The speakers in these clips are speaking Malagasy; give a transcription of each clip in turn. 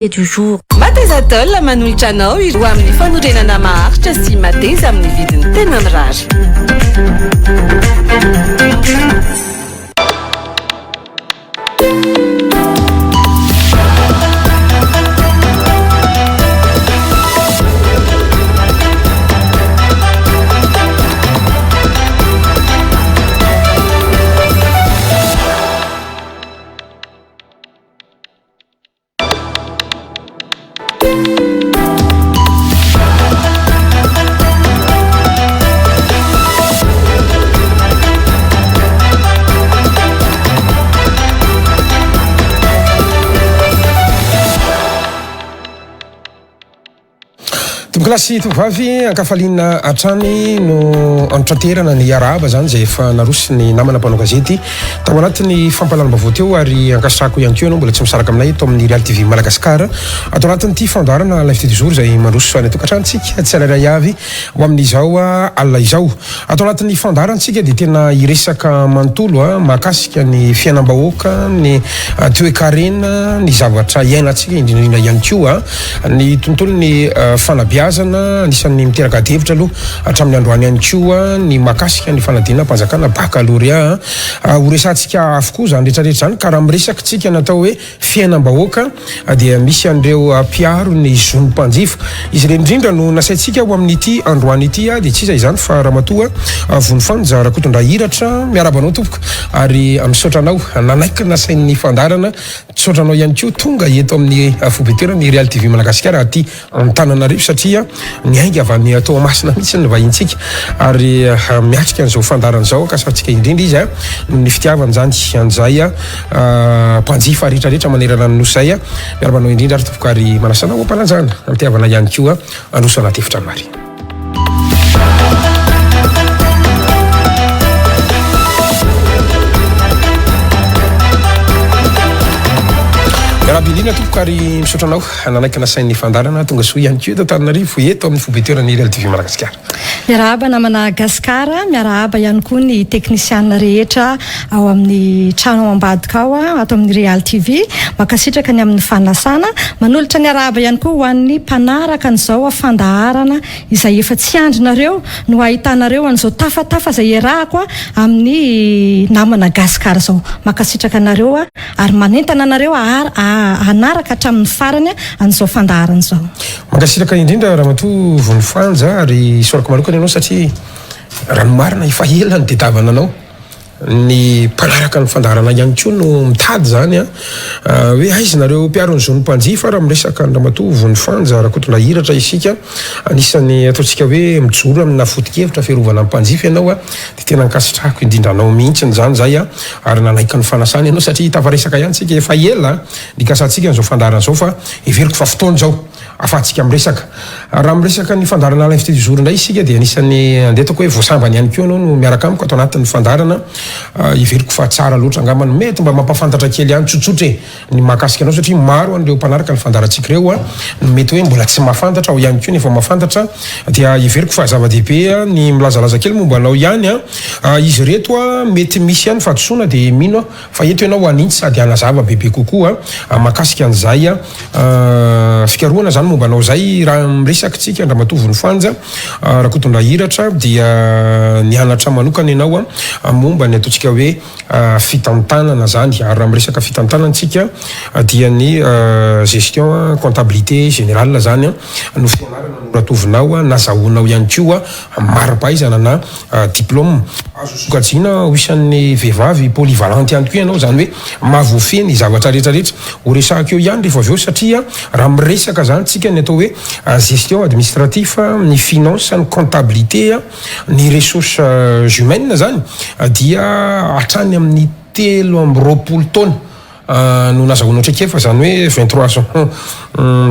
Du jour. Mateza Atoll manolotra anao ireo amin'ny fanorenana maharitra sy mateza amin'ny vidiny tena mirary. Tompokolahy sy tovovavy, ankafaliana hatrany no antraterana ny arahaba izany izay efa naroso ny namana mpanao gazety tao anatin'ny fampahalalam-baovao teo ary ankasitrahako ihany koa ianao mbola tsy misaraka aminay eto amin'ny Real TV Madagascar ato anatin'ity fandaharana Live du jour izay mandroso any an-tokantranontsika tsirairay avy ho amin'izao alina izao. Ato anatin'ny fandaharantsika dia tena hiresaka manontolo mahakasika ny fiainam-bahoaka, ny toekarena, ny zavatra iainantsika indrindra indrindra ihany koa ny tontolon'ny fanabeazana. Anisan'ny miteraka adihevitra aloha hatramin'ny androany ihany koa ny mahakasika ny fanadinam-panjakana bakalorea. Horesahantsika avokoa izany rehetra rehetra izany ka raha miresaka isika ny atao hoe fiainam-bahoaka dia misy an'ireo mpiaro ny zon'ny mpanjifa. Izy ireny indrindra no nasaintsika ho amin'ity androany ity dia tsy iza izany fa Ramatoa Vonifanja Rakotondrahiratra. Miarahaba anao tompoko ary misaotra anao nanaiky nasain'ny fandaharana. Misaotra anao ihany koa tonga eto amin'ny foibe-toeran'ny Real TV Madagasikara aty Antananarivo satria niainga avy any Toamasina mihitsy ny vahintsika ary miatrika an'izao fandaharana izao ankasantsika indrindra izy noho ny fitiavany izany an'izay mpanjifa rehetra rehetra manerana ny nosy izay. Miarahaba anao indrindra ary tompoko ary manasa anao ho am-panajana am-pitiavana ihany koa handroso anaty efitrano ary. Miarahaba indrindra tompoko ary misaotra anao nanaiky nasain'ny fandaharana tonga soa ihany koa eto Antananarivo eto amin'ny foibe toeran'ny Real TV Madagasikara. Miarahaba namana Gasikara, miarahaba ihany koa ny teknisianina rehetra ao amin'ny trano ao ambadika ao ato amin'ny Real TV. Mankasitraka ny amin'ny fanasana. Manolotra ny arahaba ihany koa ho an'ny mpanaraka an'izao fandaharana izay efa tsy andrinareo no ahitanareo an'izao tafatafa izay iarahako amin'ny namana Gasikara izao. Mankasitraka anareo ary manentana anareo hanaraka hatramin'ny farany an'izao fandaharana izao. Mankasitraka indrindra Ramatoa Vonifanja ary isaorako manokana ianao satria raha ny marina efa ela ny tedavana anao. Ny mpanaraka ny fandaharana ihany koa no mitady izany an, hoe aiza nareo mpiaro ny zon'ny mpanjifa raha miresaka an'i Ramatoa Vonifanja Rakotondrahiratra isika, anisan'ny ataontsika hoe mijoro amina foto-kevitra fiarovana ny mpanjifa ianao an, dia tena ankasitrahako indrindra anao mihitsy izany izay an, ary nanaiky ny fanasana ianao satria tafaresaka ihany isika efa ela nikasantsika an'izao fandaharana izao fa heveriko fa fotoana izao. afahantsika miresaka. Raha miresaka ny fandaharana L'invité du jour indray isika dia anisan'ny andeha ataoko hoe vao sambany ihany koa ianao no miaraka amiko ato anatin'ny fandaharana. Heveriko fa tsara loatra angamba ny mety mba mampahafantatra kely ihany tsotsotra e ny mahakasika anao satria maro an'ireo mpanaraka ny fandaharantsika ireo no mety hoe mbola tsy mahafantatra, ao ihany koa ny efa mahafantatra dia heveriko fa zava-dehibe ny milazalaza kely momba anao ihany. Izy ireto mety misy ihany fahadisoana dia mino aho Fa eto ianao hanintsy sady hanazava bebe kokoa mahakasika an'izay fikarohana izany momba anao izay. Raha miresaka isika Andriamatoa Vonifanja Rakotondrahiratra dia nianatra manokana ianao momba ny ataontsika hoe fitantanana izany. Ary raha miresaka fitantanana isika dia ny gestion comptabilité générale izany no fianarana noratovinao, nazahoanao ihany koa mari-pahaizana na diplôme. Azo sokajiana ho isan'ny vehivavy polyvalente ihany koa ianao, izany hoe mahavoafehy ny zavatra rehetra rehetra. Ho resahako eo ihany rehefa avy eo satria raha miresaka izany tsika ny atao hoe gestion administratif, ny finance, ny comptabilité, ny ressources humaines izany dia hatrany amin'ny 23 taona no nazahoanao traikefa, izany hoe 23 ans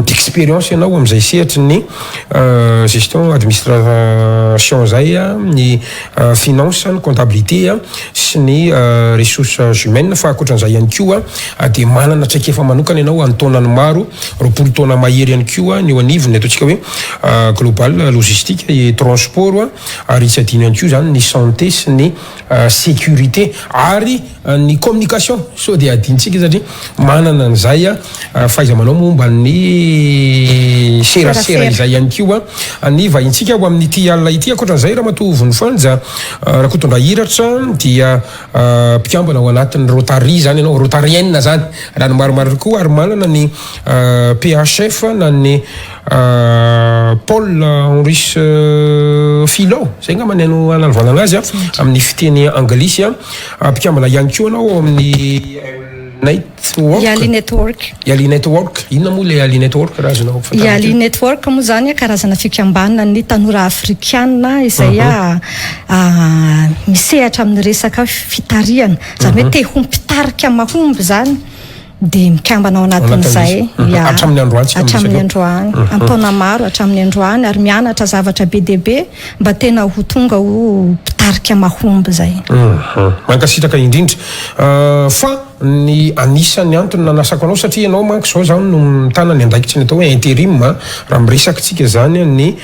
d'expérience ianao amin'izay sehatry ny gestion administration izay, ny finance, ny comptabilité sy ny ressources humaines, fa ankoatran'izay ihany koa dia manana traikefa manokana ianao an-taonany maro, 20 taona mahery ihany koa ny eo anivon'ny ataontsika hoe global logistique et transport ary tsy adino ihany koa izany ny santé sy ny sécurité ary ny communication sao dia adinontsika satria manana an'izay fahaiza-manao momba ny ny serasera izay ihany koa ny vahintsika ho amin'ity alina ity. Ankoatran'izay, Ramatoa Vonifanja Rakotondrahiratra dia mpikambana ao anatin'ny Rotary izany ianao, Rotarienne izany raha ny marimarina kokoa, ary manana ny PHF na ny Paul Henri Philo, izay angamba ny analovanana azy amin'ny fiteny anglisy. Mpikambana ihany koa ianao ao amin'ny Network. Yali Network. Yali Network. Inona moa ilay Yali Network raha azonao fantarina Yali kely? Network moa izany karazana fikambanan'ny tanora afrikana izay misehatra amin'ny resaka fitarihana. Izany hoe te ho mpitarika mahomby izany dia mikambana ao anatin'izay. Ya. Hatramin'ny androany tsika Hatramin'ny miresaka eo. androany. An-taona maro hatramin'ny androany ary mianatra zavatra be dia be mba tena ho tonga ho mpitarika mahomby izay. Mankasitraka indrindra. Fa Ny anisan'ny antony nanasako anao satria ianao manko izao izany no mitana ny andraikitry ny atao hoe interim raha miresaka tsika izany ny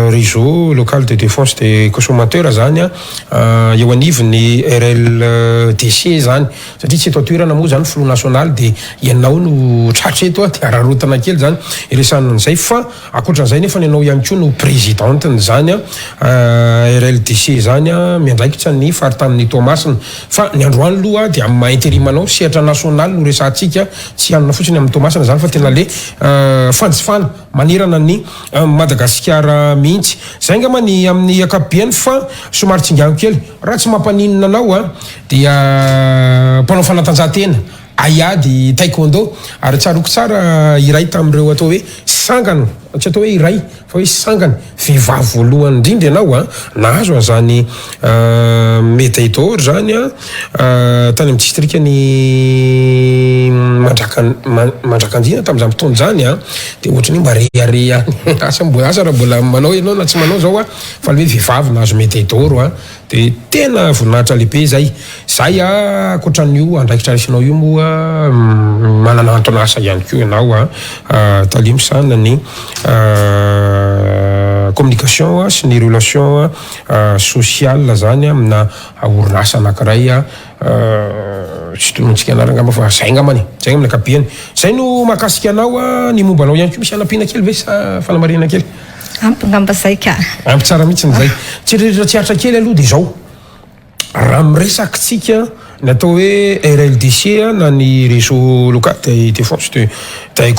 réseau local de défense des consommateurs izany eo anivon'ny RLDC izany satria tsy eto an-toerana moa izany filoha nasionaly dia ianao no tratra eto dia araraotina kely izany iresahana an'izay fa Ankoatran'izay nefa ianao ihany koa no présidente-n'izany RLDC izany miandraikitra ny faritanin'i Toamasina. Fa ny androany aloha dia amin'ny maha intérim anao, sehatra nasionaly no resahantsika, tsy hianona fotsiny amin'i Toamasina izany fa tena le fanjifana manerana an'i Madagasikara mihitsy. Izay angamba ny amin'ny ankapobeny fa somary tsingano kely. Raha tsy mampaninona anao dia mpanao fanatanjahantena. Haiady Taekwondo, ary tsaroako tsara iray tamin'ireo atao hoe sangany, tsy atao hoe iray fa hoe sangany, vehivavy voalohany indrindra ianao an, nahazo an'izany médaille d'or izany an, tany amin'ny distrikan'i Mandraka, Manjakandriana tamin'izany fotoana izany an, dia ohatran'ny hoe mba rehareha ihany, asa mbola, asa raha mbola manao ianao na tsy manao izao an, fa ilay hoe vehivavy nahazo médaille d'or an. Dia tena voninahitra lehibe izay. Zay a, ankoatran'io andraikitra raisinao io moa manana anton'asa ihany koa ianao a, tale misahana ny communication sy ny relation sociale zany amina orinasa anankiray tsy tonontsika anarana angamba fa zay angambany e, zay amin'ny ankapobeny. Zay no mahakasika anao a, ny momba anao ihany koa misy hanampiana kely ve sa fanamarihana kely? Ampy ngamba zay ka. Ampy tsara mihitsiny zay. Tsiriritro tsy aritra kely aloha dia izao, raha miresaka tsika ny atao hoe RLDC na ny réseau local de défense de des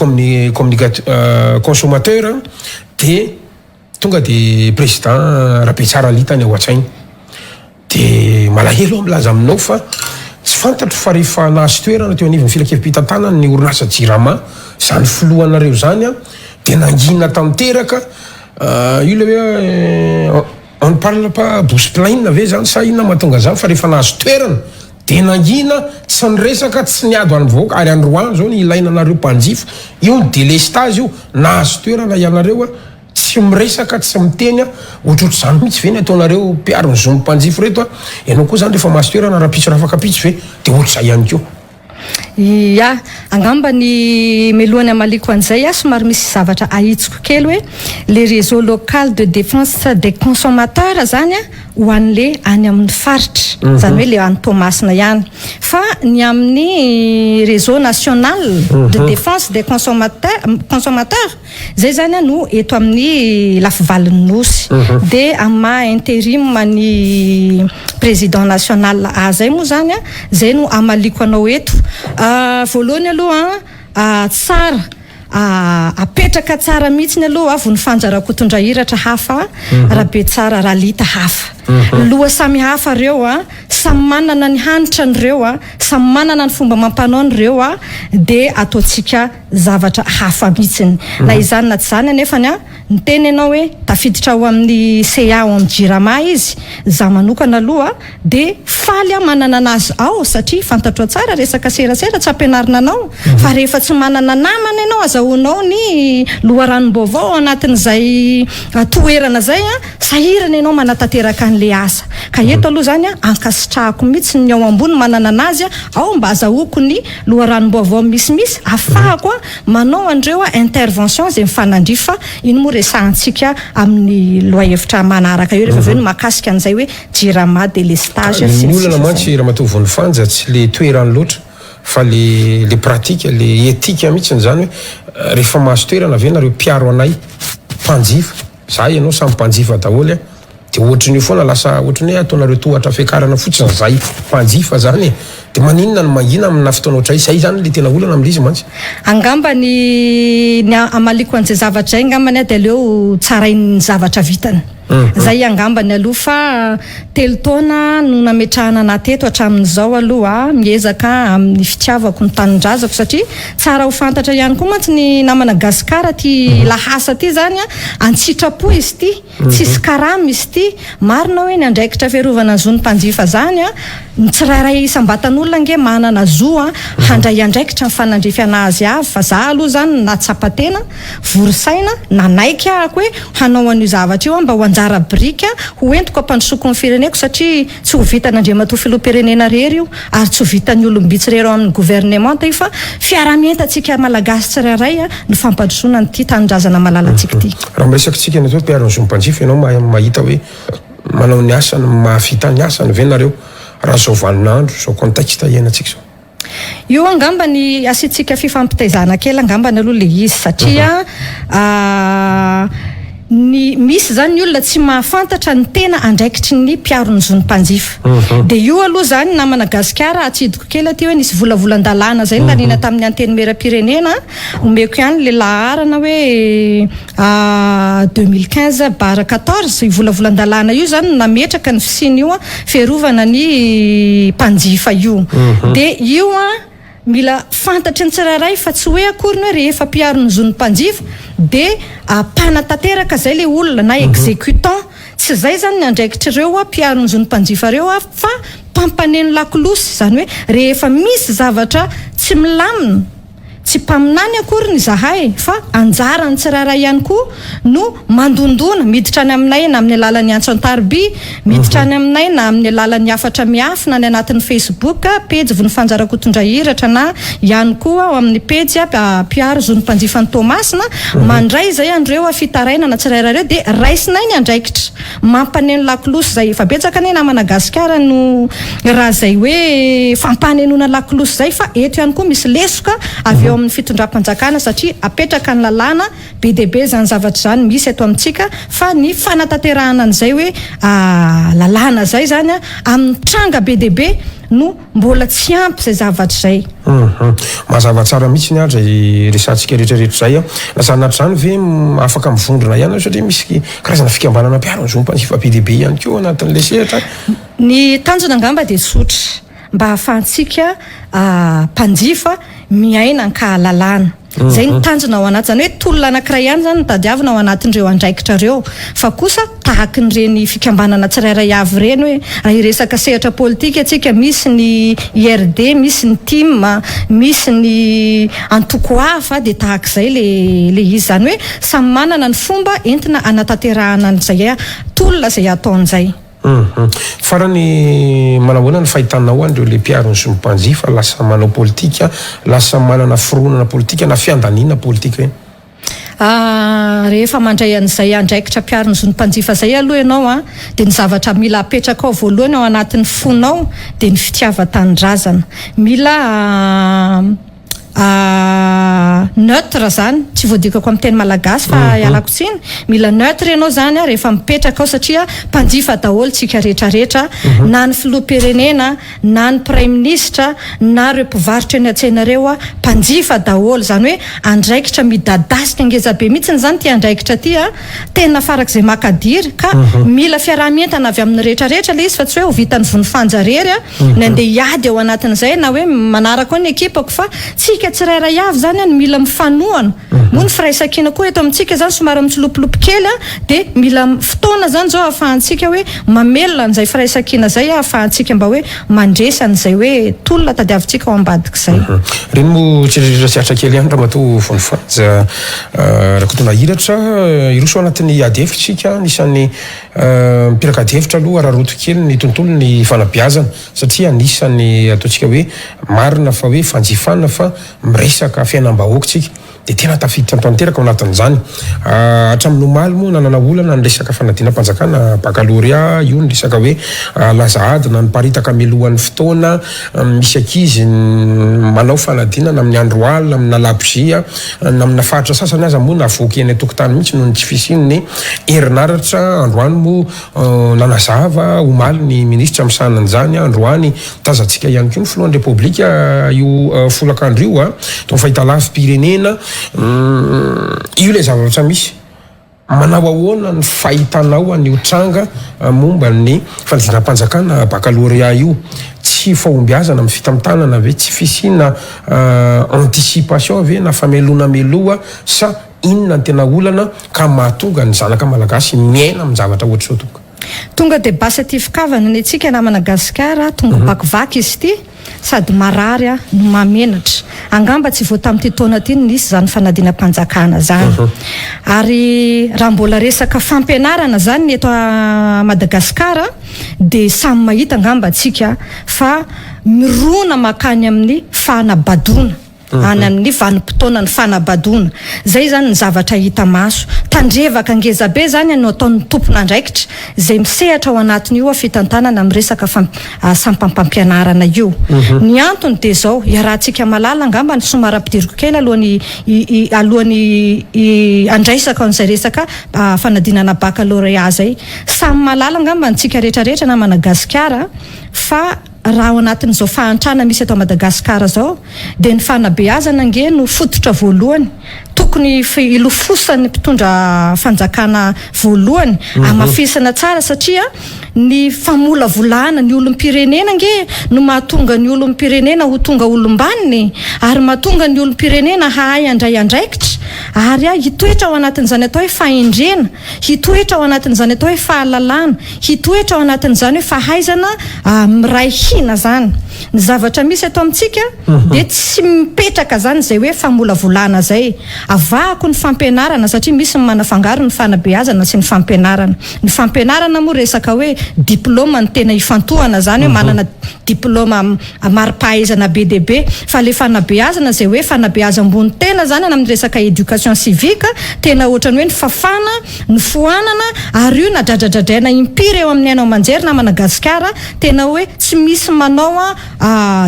consommateurs dia tonga dia président Rabetsara Lita ny ao an-tsaina. Dia malahelo aho milaza aminao fa tsy fantatro fa rehefa nahazo toerana teo anivon'ny filankevi-pitantanana ny orinasa Jirama izany filohanareo izany dia nangina tanteraka, io ilay hoe on ne parle pas bouche pleine ve izany sa inona mahatonga an'izany fa rehefa nahazo toerana dia nangina, tsy niresaka, tsy niady ho an'ny vahoaka ary androany izao ny ilaina anareo mpanjifa, io ny delestazy io, nahazo toerana ianareo. Tsy miresaka, tsy miteny aho, ohatrohatr'izany mihitsy ve ny ataonareo mpiaro ny zon'ny mpanjifa ireto a? Ianao koa izany rehefa mahazo toerana rahampitso rahafakampitso ve dia ohatr'izay ihany koa? Ia, angamba ny mialohan'ny hamaliako an'izay aho somary misy zavatra ahitsiko kely hoe le réseau local de défense des consommateurs zany a ho an'le any amin'ny faritra, izany hoe le any Toamasina ihany, fa ny amin'ny réseau national de défense des consommateurs Zay zany no eto amin'ny lafivalin'ny Nosy. Dia amin'ny maha interim ny président national ahy zay moa zany, zay no hamaliako anao eto. Voalohany aloha tsara apetraka tsara mihitsiny aloha Vonifanja Rakotondrahiratra hafa, Rabetsara Ralita hafa. Loha samy hafa reo, samy manana ny hanitrany reo, samy manana ny fomba amam-panaony reo, dia ataontsika zavatra hafa mihitsiny. Na izany na tsy izany anefany an, niteny ianao hoe tafiditra ao amin'ny CA ao amin'ny Jirama izy, za manokana aloha dia faly aho manana anazy ao satria fantatrao tsara resaka serasera tsy ampianarina anao fa rehefa tsy manana namana ianao azahoanao ny loharanom-baovao ao anatin'izay toerana izay an, sahirana ianao manatanteraka an'le asa. Ka eto aloha izany an, ankasitrahako mihitsy ny ao ambony manana anazy ao mba azahoako ny Loharanom-baovao misimisy afahako manao an'ireo intervention izay mifanandrify fa iny moa resahantsika amin'ny lohahevitra manaraka eo rehefa avy eo ny mahakasika an'izay hoe Jirama, delestage sy Ny ny olana sisa mantsy izay. Ramatoa Vonifanja tsy le toerany loatra fa le le pratique, le éthique mihitsiny zany hoe. Rehefa mahazo toerana ve nareo mpiaro anay mpanjifa, za ianao samy mpanjifa daholo a, de ohatrin'io foana lasa ohatrin'ny hoe ataonareo tohatra fiakarana fotsiny zay mpanjifa zany e, de maninona no mangina amina fotoana ohatray, zay zany le tena olana amle izy mantsy. Angamba ny ny hamaliako an'izay zavatra izay angambany aho dia aleo tsarain'ny zavatra vitany. Zay angambany aloha fa telo taona no nametrahana anah teto hatramin'izao aloha miezaka amin'ny fitiavako ny tanindrazako satria tsara ho fantatra ihany koa mantsy ny namana gasikara ty lahasa ty zany an-tsitrapo izy ity tsisy karama izy ity marina hoe ny andraikitra fiarovana ny zon'ny mpanjifa zany ny tsirairay isam-batan'olona ange manana zo handray andraikitra ny fanandrify anazy avy fa za aloha zany nahatsapa tena Vory saina, nanaiky ahako hoe hanao an'io zavatra io aho mba ho anjara biriky ho entiko hampandrosoako ny fireneko satria tsy ho vitan'Andriamatoa Filoham-pirenena irery io ary tsy ho vitan'ny olom-bitsy irery ao amin'ny governemanta io fa fiaraha-mientantsika Malagasy tsirairay no fampandrosoana an'ity tanindrazana malalantsika ity. Raha miresaka tsika ny atao hoe mpiaro ny zom-panjifa ianao mahay mahita hoe manao ny asany mahavita ny asany ve nareo raha zao vaninandro zao contexte iainantsika zao? Io angamba ny asiantsika fifampitaizana kely angambany aloha le izy satria ny misy zany ny olona tsy mahafantatra ny tena andraikitry ny mpiaro ny zon'ny mpanjifa. Dia io aloha zany namana gasikara atsidiko kely aty hoe nisy volavolan-dalàna zay nolaniana tamin'ny antenimieram-pirenena, omeko ihany le laharana hoe 2015 barre 14, io volavolan-dalàna io zany no nametraka ny fisian'io fiarovana ny mpanjifa io. Dia io mila fantatry ny tsirairay fa tsy hoe akory ny hoe rehefa mpiaro ny zon'ny mpanjifa dia mpanatanteraka izay ilay olona na exécutant. Tsy izay izany ny andraikitr'ireo mpiaro ny zon'ny mpanjifa ireo fa mpampaneno lakolosy, izany hoe rehefa misy zavatra tsy milamina, Tsy mpaminany akoriny izahay fa anjaran'ny tsirairay ihany koa no mandondona, miditra any aminay na amin'ny alalan'ny antso an-tariby, miditra any aminay na amin'ny alalan'ny hafatra miafina any anatin'ny Facebook, pejy Vonifanja Rakotondrahiratra na ihany koa ao amin'ny pejy Mpiaro zon'ny mpanjifan'i Toamasina, mandray izay an'ireo fitarainana tsirairay ireo dia raisinay ny andraikitra. Mampaneno lakolosy zay efa betsaka anie namana gasikara no raha zay hoe fampanenoana lakolosy zay fa eto ihany koa misy lesoka avy eo amin'ny fitondram-panjakana satria apetraka ny lalàna be dia be zany zavatra zany misy eto amintsika fa ny fanatanterahana an'izay hoe lalàna zay zany amin'ny tranga be dia be no Mbola tsy ampy izay zavatra izay. Hum mazava tsara mihitsy ny ahy izay resahantsika rehetra rehetra izay an! Na izany na tsy izany ve afaka mivondrona ihany aho satria misy karazana fikambanana mpiaro ny zom-panjifa be dia be ihany koa ao anatin'ilay sehatra. Ny tanjona angamba dia tsotra, mba ahafahantsika mpanjifa miaina an-kahalalana. Izay no tanjona ao anaty, izany hoe tolona anankiray ihany izany no tadiavina ao anatin'ireo andraikitra ireo, fa kosa tahaky ny ireny fikambanana tsirairay avy ireny hoe raha hiresaka sehatra politika tsika misy ny IRD, misy ny tim, misy ny antoko hafa dia tahak'izay le le izy, izany hoe samy manana ny fomba entina hanatanterahana an'izay tolona izay ataony izay. Hum. Farany, manahoana ny fahitanao an'ireo le mpiaro ny zon'ny mpanjifa lasa manao politika, lasa manana fironana politika na fiandaniana politika ireny? Ah, rehefa mandray an'izay andraikitra mpiaro ny zon'ny mpanjifa izay aloha ianao an, dia ny zavatra mila apetrakao voalohany ao anatin'ny fonao dia ny fitiavan-tanindrazana. Mila Neutre zany, tsy voadikako amin'ny teny malagasy fa ialako tsiny, mila neutre ianao zany rehefa mipetraka ao satria mpanjifa daholo tsika rehetra rehetra, na ny filoham-pirenena, na ny praiminisitra, na ireo mpivarotra eny an-tsena ireo, mpanjifa daholo, zany hoe andraikitra midadasika ngeza be mihitsiny zany ity andraikitra ity a, tena farak'izay makadiry ka mila fiaraha-mientana avy amin'ny rehetra rehetra ilay izy fa tsy hoe ho vitan'ny vonifanja irery a. ny andeha hiady ao anatin'izay na hoe manaraka ao ny ekipako fa tsika tsirairay avy zany no mila mifanohana, moa ny firaisankina koa eto amintsika zany somary mitsilopilopy kely a, dia mila fotoana zany zao ahafahantsika hoe mamelona an'izay firaisankina zay ahafahantsika mba hoe mandresy an'izay hoe tolona tadiavintsika ao ambadik'izay. Ireny moa tsiririritra sy atra kely ihany Ramatoa Vonifanja Rakotonahiratra, hiroso ao anatin'ny ady hevitra isika, anisan'ny Mipiraka adihevitra aloha araraoty kely ny tontolo ny fanabeazana satria anisan'ny ataontsika hoe marina fa hoe fanjifana fa miresaka fiainam-bahoaka tsika dia tena tafiditra. Tafiditra tanteraka ao anatin'izany. Hatramin'ny omaly moa nanana olana ny resaka fanadinam-panjakana baccalauréat, io ny resaka hoe laza adina niparitaka mialohan'ny fotoana, misy ankizy manao fanadinana amin'ny andro alina, amina labozia, na amina faritra sasany aza moa navoaka eny an-tokotany mihitsy noho ny tsy fisian'ny herinaratra. Androany moa nanazava omaly ny minisitra misahana an'izany, androany tazantsika ihany koa ny filohan'ny Repoblika io folakandro io tao amin'ny fahitalavi-pirenena. Io ilay zavatra misy. Manao ahoana ny fahitanao an'io tranga momba ny fanadinam-panjakana baccalauréat io? Tsy fahombiazana amin'ny fitantanana ve? Tsy fisiana anticipation ve na famelona mialoha sa inona ny tena olana ka mahatonga ny zanaka malagasy miaina amin-javatra ohatr'izao tompoko? Tonga dia basy aty fikavana ny antsika namana Gasikara, tonga vakivaky izy ity, sady marary aho no mahamenatra. Angamba tsy vao tamin'ity taona ity no nisy izany fanadinam-panjakana izany. Ary raha mbola resaka fampianarana izany ny eto Madagasikara dia samy mahita angamba antsika fa mirona mankany amin'ny fahanabadoana. any amin'ny vanim-potoanan'ny fanabadoana. Izay izany ny zavatra hita maso. Tandrevaka ngezabe izany no ataon'ny tompon'andraikitra izay misehatra ao anatin'io fitantanana amin'ny resaka sampam-pampianarana io. Ny antony dia izao, iarahantsika mahalala angamba ny somary ampidiriko kely alohan'ny alohan'ny handraisako an'izay resaka fanadinana baccalauréat izay. Samy mahalala angamba antsika rehetrarehetra namana Gasikara fa Raha ao anatin'izao fahantrana misy eto Madagasikara izao dia ny fanabeazana ange no fototra voalohany tokony hilofosan'ny mpitondra fanjakana voalohany, hamafisina tsara satria ny famolavolana ny olom-pirenena ange no mahatonga ny olom-pirenena ho tonga olom-banona e! ary mahatonga ny olom-pirenena hahay handray andraikitra ary hitoetra ao anatin'izany atao hoe fahendrena. Hitoetra ao anatin'izany atao hoe fahalalana, hitoetra ao anatin'izany hoe fahaizana miray hina izany. Ny zavatra misy eto amintsika dia tsy mipetraka izany izay hoe famolavolana izay. Avahako ny fampianarana satria misy ny manafangaro ny fanabeazana sy ny fampianarana. Ny fampianarana moa resaka hoe diplaoma no tena ifantohana izany hoe manana diplaoma mari-pahaizana be dia be fa le fanabeazana izay hoe fanabeazam-bono tena zany any amin'ny resaka éducation civique tena ohatrany hoe ny fafana, ny foanana ary io na dradradradraina impiry eo amin'ny haino aman-jery namana gasikara tena hoe tsy misy manao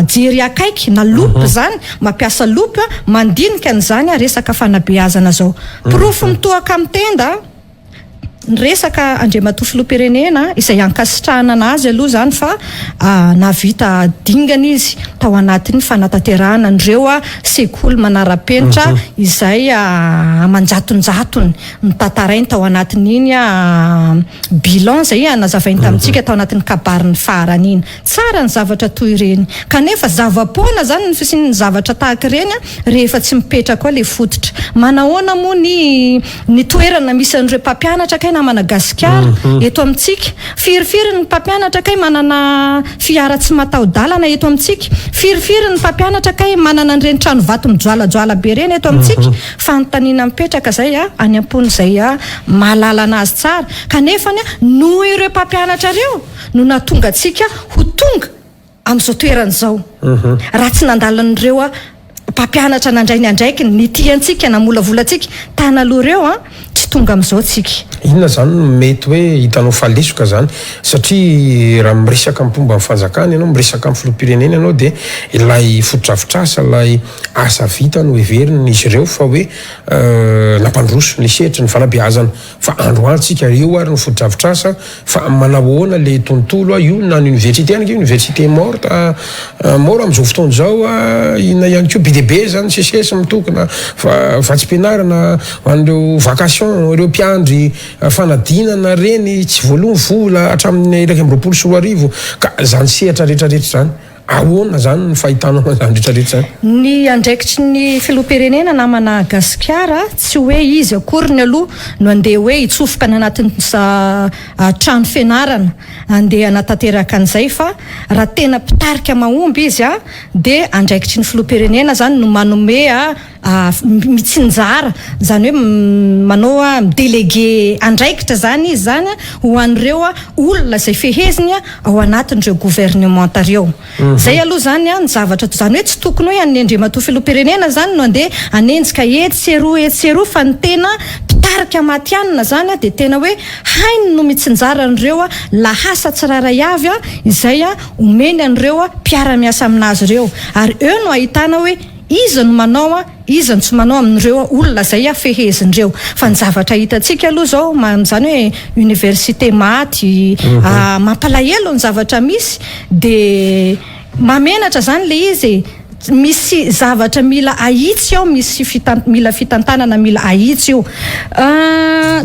jery akaiky na loupe zany mampiasa loupe mandinika an'izany resaka fanabeazana zao porofo mitohaka amin'ny tenda Niresaka Andriamatoa Filoham-pirenena izay ankasitrahana anazy aloha izany fa nahavita dingana izy tao anatin'ny fanatanterahana an'ireo sekoly manara-penitra izay aman-jatonjatony notantarainy tao anatin'iny bilan izay nazavainy tamintsika tao anatin'ny kabariny farany iny. Tsara ny zavatra toy ireny. Kanefa zava-poana izany ny fisian'ny zavatra tahaka ireny rehefa tsy mipetraka ao ilay fototra. Manahoana moa ny ny toerana misy an'ireo mpampianatra kay namana gasikara eto amintsika? Firifiry ny mpampianatra kay manana fiara tsy mataho-dalana eto amintsika? Firifiry ny mpampianatra kay manana an'ireny trano vato mijoalajoala be ireny eto amintsika? Fanontaniana mipetraka izay any am-pon'izay mahalala an'azy tsara. Kanefa noho ireo mpampianatra ireo no nahatonga antsika ho tonga amin'izao toerana izao. Raha tsy nandalo an'ireo mpampianatra nandray ny andraikiny, nitia antsika, namolavola antsika tany aloha ireo, tsy tonga amin'izao tsika. Inona izany no mety hoe hitanao fa lesoka izany? Satria raha miresaka amin'ny mpomba ny fanjakana ianao, miresaka amin'ny filoham-pirenena ianao dia ilay fotodrafitrasa, ilay asa vita no heverin'izy ireo fa hoe nampandroso ny sehatry ny fanabeazana. Fa androany tsika eo ary ny fotodrafitrasa fa manao ahoana le tontolo a, io na ny université any ange université morte mort amizao fotoana izao a, inona ihany koa be dia be zany seces mitokona fa vatsim-pianarana ho an'ireo vacation ireo mpiandry fanadinana reny tsy voaloa ny vola hatramin'ny 2021 ka zany sehatra retraretra zany. Ahoana izany ny fahitanao an'izany rehetra rehetra izany? Ny andraikitry ny filoham-pirenena namana Gasikara tsy hoe izy akoriny aloha no andeha hoe hitsofoka any anatin'ny trano fianarana andeha hanatanteraka an'izay fa raha tena mpitarika mahomby izy dia andraikitry ny filoham-pirenena izany no manome. mitsinjara, izany hoe manao mi-déléguer andraikitra izany izy izany ho an'ireo olona izay feheziny ao anatin'ireo governemanta ireo. Izay aloha izany ny zavatra, izany hoe tsy tokony hoe an'ny Andriamatoa Filoham-pirenena izany no andeha hanenjika etsy sy eroa etsy sy eroa fa ny tena mpitarika matihanina izany dia tena hoe hainy no mitsinjara an'ireo lahasa tsirairay avy izay omeny an'ireo mpiara-miasa aminazy ireo ary eo no ahitana hoe iza no manao iza no tsy manao amin'ireo olona izay fehezin'ireo. Fa ny zavatra hitantsika aloha izao amin'izany hoe université maty, mampalahelo ny zavatra misy dia mahamenatra izany ilay izy e. Misy zavatra mila ahitsy ao, misy mila fitantanana mila ahitsy io.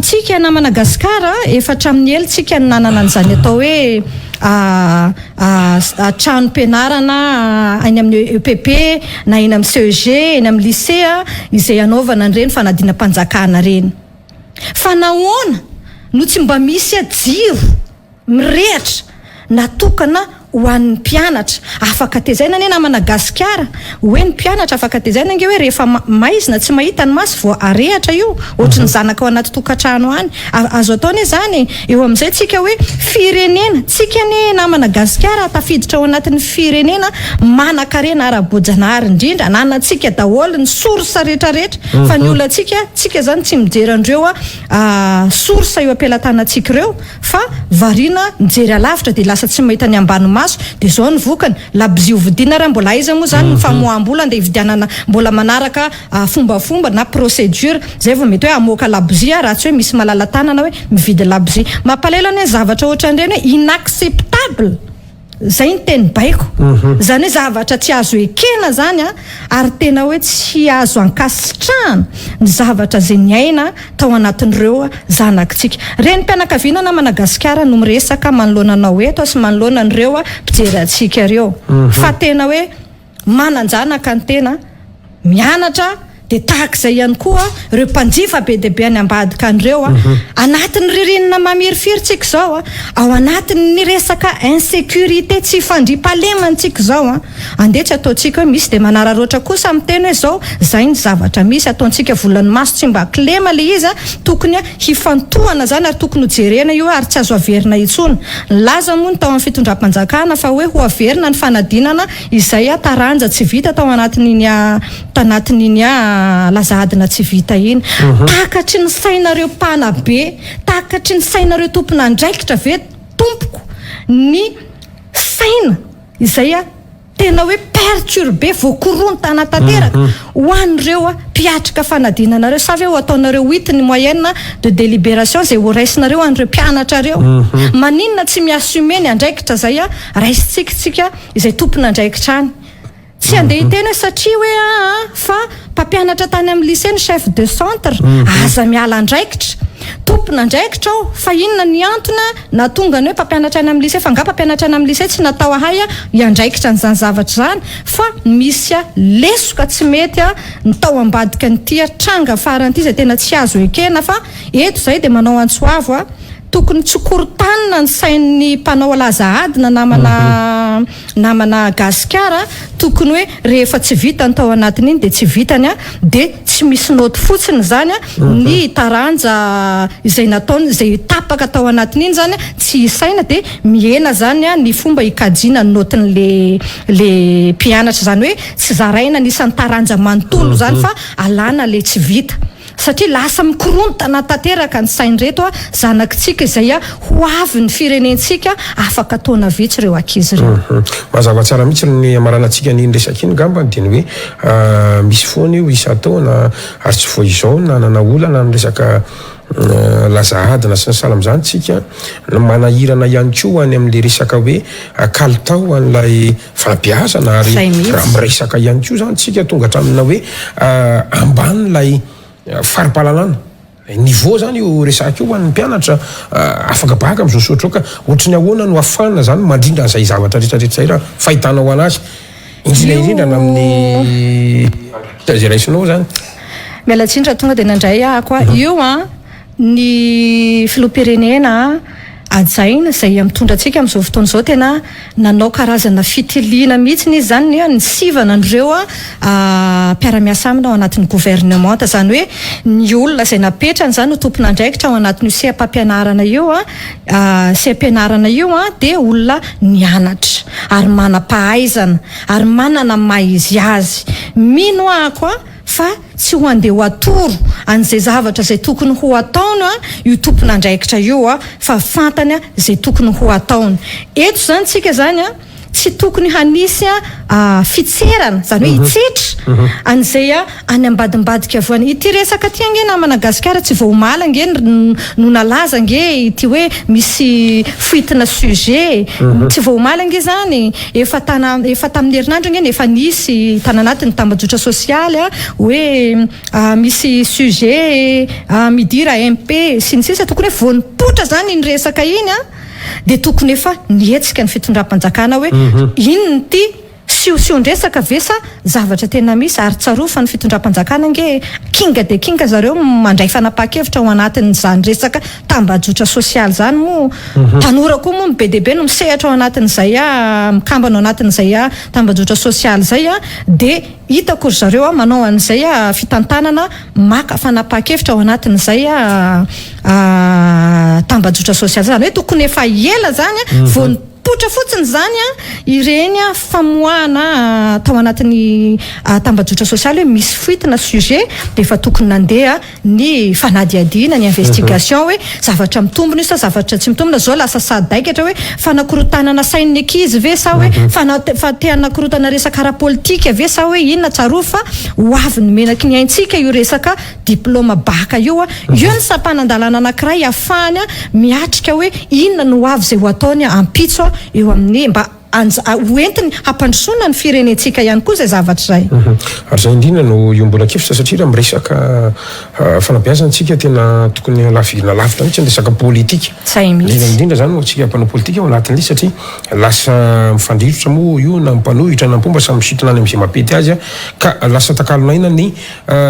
Tsika namana Gasikara efa hatramin'ny ela tsika no nanana an'izany atao hoe tranom-pianarana any amin'ny EPP na eny amin'ny CEG, eny amin'ny lycée izay hanaovana an'ireny fanadinam-panjakana ireny. Fa nahoana no tsy mba misy jiro mirehatra natokana ho an'ny mpianatra? Afaka tezaina anie namana Gasikara hoe ny mpianatra afaka tezaina ange hoe rehefa maizina tsy mahita ny maso vao arehatra io, ohatry ny zanaka ao anaty tokantrano any. Azo atao anie izany e! Eo amin'izay tsika hoe firenena, tsika anie namana Gasikara tafiditra ao anatin'ny firenena manankarena ara-boajanahary indrindra, ananantsika daholo ny source rehetrarehetra, fa ny olantsika, tsika izany tsy mijery an'ireo source eo am-pelatanantsika ireo fa variana mijery alavitra dia lasa tsy mahita ny ambany maso, dia izao ny vokany, labozia ho vidiana raha mbola aiza moa izany ny famoaham-bola andeha hividianana mbola manaraka fombafomba na procédure zay vao mety hoe hamoaka labozia raha tsy hoe misy malala tanana hoe mividy labozia. Mampalahelo anie ny zavatra ohatran'ireny hoe inacceptable zay ny teny baiko. Zany hoe zavatra tsy azo ekena zany an, ary tena hoe tsy azo ankasitrahana ny zavatra zay niaina tao anatin'ireo zanakitsika. Renim-pianakaviana namana gasikara no miresaka manoloana anao eto sy manoloana an'ireo mpijery antsika ireo fa tena hoe manan-janaka ny tena, mianatra dia tahaka izay ihany koa ireo mpanjifa be dia be any ambadika any ireo. Anatin'ny ririnina mamirifiry tsika izao, ao anatin'ny resaka insécurité tsy fandriampahalemana tsika izao. Andeha tsy ataontsika hoe misy dia manararaotra kosa miteny hoe izao, izay ny zavatra misy, ataontsika volan'ny maso tsy mba kilema ilay izy, tokony hifantohana izany ary tokony ho jerena io ary tsy azo averina intsony. Nilaza moa ny tao amin'ny fitondram-panjakana fa hoe ho averina ny fanadinana Izay taranja tsy vita tao anatin'iny tanatin'iny lazahadina tsy vita iny. Takatry ny sainareo mpanabe, takatry ny sainareo tompon'andraikitra ve tompoko ny saina izay tena hoe perturber, voakorontana tanteraka ho an'ireo mpiatrika fanadinana ireo? Sa ve ho ataonareo huit ny moyenne de délibération izay ho raisinareo an'ireo mpianatra ireo? Maninona tsy mi-assumer ny andraikitra izay raisintsika tsika izay tompon'andraikitra any. Tsy handeha hiteny hoe satria hoe aa fa mpampianatra tany amin'ny lycée ny chef de centre, aza miala andraikitra. Tompon'andraikitra aho, fa inona ny antony nahatonga ny hoe mpampianatra any amin'ny lycée, fa angaha mpampianatra any amin'ny lycée tsy natao ahay hiandraikitra an'izany zavatra izany, fa misy lesoka tsy mety ny tao ambadika an'ity tranga farany ity izay tena tsy azo ekena fa eto izahay dia manao antso avo. Tokony tsy korontanina ny sain'ny mpanao laza adina namana namana gasikara tokony hoe rehefa tsy vitany tao anatin'iny dia tsy vitany a dia tsy misy naoty fotsiny izany a ny taranja izay nataony izay tapaka tao anatin'iny izany a tsy isaina dia mihena izany a ny fomba hikajiana ny naotin'le le mpianatra izany hoe tsy zaraina ny isan'ny taranja manontolo izany fa alana le tsy vita. Satria lasa mikorontana tanteraka ny sain'ireto zanakitsika izay ho avin'ny firenentsika afaka taona vitsy ireo ankizy ireo. Mazava tsara mihitsy ny hamaranantsika an'iny resaka iny angamba dia ny hoe misy foana io isan-taona ary tsy vao izao no nanana olana amin'ny resaka laza adina sy ny sahala amin'izany tsika. Manahirana ihany koa any amin'ilay resaka hoe kalitao an'ilay fanabeazana ary raha miresaka ihany koa izany tsika tonga hatraminà hoe ambany ilay fari-pahalalana, niveau izany io resaka io ho an'ny mpianatra afaka baka amin'izao sotra izao ka ohatry ny ahoana no ahafahana izany mandrindra an'izay zavatra rehetra rehetra izay raha fahitanao an'azy indrindra indrindra na amin'ny andraikitra izay raisinao izany. Miala tsiny raha tonga dia nandray ahako a. Io an, ny filoham-pirenena. hajaina izay mitondra antsika amin'izao fotoana izao, tena nanao karazana fitiliana mihitsy izy izany ny sivana an'ireo mpiara-miasa aminy ao anatin'ny governemanta, izany hoe ny olona izay napetrany izany ho tompon'andraikitra ao anatin'io seha-pampianarana io, seha-pianarana io dia olona nianatra ary manam-pahaizana ary manana ny maha izy azy. Mino ahako fa tsy ho andeha ho atoro an'izay zavatra izay tokony ho ataony io tompon'andraikitra io fa fantany izay tokony ho ataony. Eto izany tsika izany tsy tokony hanisy fitserana, izany hoe hitsetra an'izay any ambadimbadika voany. Ity resaka ity ange namana Gasikara tsy vao omaly ange no nalaza ange ity hoe misy fuite-na sujet. Tsy vao omaly ange izany. Efa tana, efa tamin'ny herinandro ange no efa nisy tany anatin'ny tambajotra sosialy hoe misy sujet midira MP sy ny sisa Tokony hoe vao nipoitra izany iny resaka iny dia tokony efa nihetsika ny fitondram-panjakana hoe inona ity siosion-dresaka ve sa zavatra tena misy ary tsarovy fa ny fitondram-panjakana ange kinga dia kinga zareo mandray fanapahan-kevitra ao anatin'izany resaka tambajotra sosialy izany moa tanora koa moa no be dia be no misehatra ao anatin'izay mikambana ao anatin'izay tambajotra sosialy izay dia hitako ry zareo manao an'izay fitantanana maka fanapahan-kevitra ao anatin'izay tambajotra sosialy izany hoe tokony efa ela izany vao Nipoitra fotsiny izany ireny famoahana tao anatin'ny tambajotra sosialy hoe misy fuite na sujet dia efa tokony nandeha ny fanadihadiana, ny investigation hoe zavatra mitombina io sa zavatra tsy mitombina, izao lasa sadaikatra hoe fanakorontanana sain'ny ankizy ve sa hoe fa te hanakorotana resaka ara-politika ve sa hoe inona, tsarovy fa ho avy ny menaky ny aintsika io resaka diplaoma baka io a, io ny sampanan-dalàna anankiray ahafahany miatrika hoe inona no ho avy izay ho ataony ampitso eo amin'ny mba ho entiny hampandrosoana ny firenentsika ihany koa izay zavatra izay. Ary izay indrindra no iombonakevitra satria raha miresaka fanabeazana isika tena tokony halavirina lavitra mihitsy ny resaka politika. Izay mihitsy. Indrindra indrindra izany ho antsika mpanao politika ao anatin'ilay izy satria lasa mifandrirotra moa io na ny mpanohitra na ny mpomba samy misintona any amin'izay mampety azy ka lasa takalon'aina ny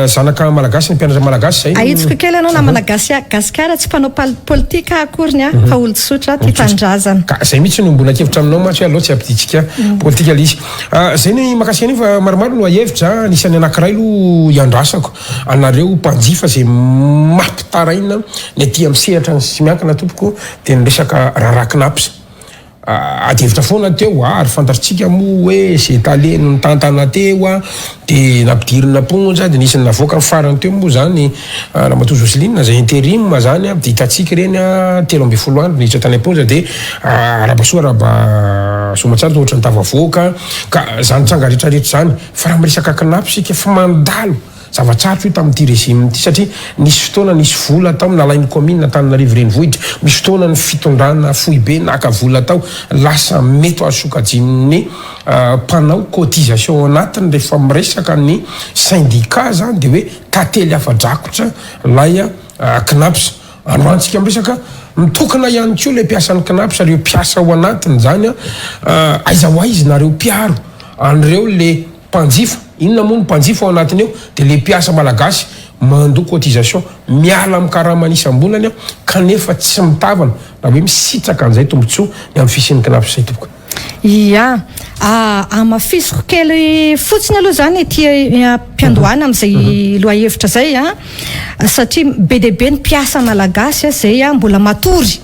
Zanaka malagasy ny mpianatra malagasy zay. Ahitsiko kely ianao namana gasy gasikara tsy mpanao politika akoriny aho fa olon-tsotra tia tanindrazana. Ka zay mihitsy no mbola-kevitra aminao mantsy hoe aleo tsy ampiditsika politika le izy. Zay ny mahakasika an'io fa maromaro no lohahevitra, anisan'ny anakiray aloha iandrasako anareo mpanjifa zay mampitaraina ny aty amin'ny sehatra ny tsy miankina tompoko dia ny resaka raharaha cnaps. Ady hevitra foana teo ary fantatritsika moa hoe ze tale no nitantana teo de nampidirina am-ponja de nisy navoaka ny farany teo moa zany Ramatoa Jocelyne zay interim zany de hitantsika ireny 13 andro niditra tany am-ponja de arahaba soa arahaba soamantsara toa ohatran'ny tafavoaka ka zany tranga rehetra rehetra zany fa raha miresaka cnaps isika fa mandalo Zava-tsarotra io tamin'ity régime ity satria nisy fotoana nisy vola tao nalain'ny commune Antananarivo renivohitra, misy fotoana ny fitondrana foibe naka vola tao, lasa mety ho azo sokajian'ny mpanao cotisation ao anatiny rehefa miresaka ny syndicat zany dia hoe tantely afa-drakotra ilay Cnaps. Androany tsika miresaka mitokana ihany koa ilay mpiasan'ny Cnaps, ireo mpiasa ao anatiny izany aiza ho aiza nareo mpiaro an'ireo le Mpanjifa, inona moa ny mpanjifa ao anatiny eo? Dia le mpiasa malagasy mandoa cotisation, miala amin'ny karamany isam-bolany kanefa tsy mitavana na hoe misitraka an'izay tombontsoa ny amin'ny fisian'ny Cnaps izay tompoko. Ia, hamafisiko kely fotsiny aloha izany ety am-piandohana amin'izay lohahevitra izay an, satria be dia be ny mpiasa malagasy izay mbola matory.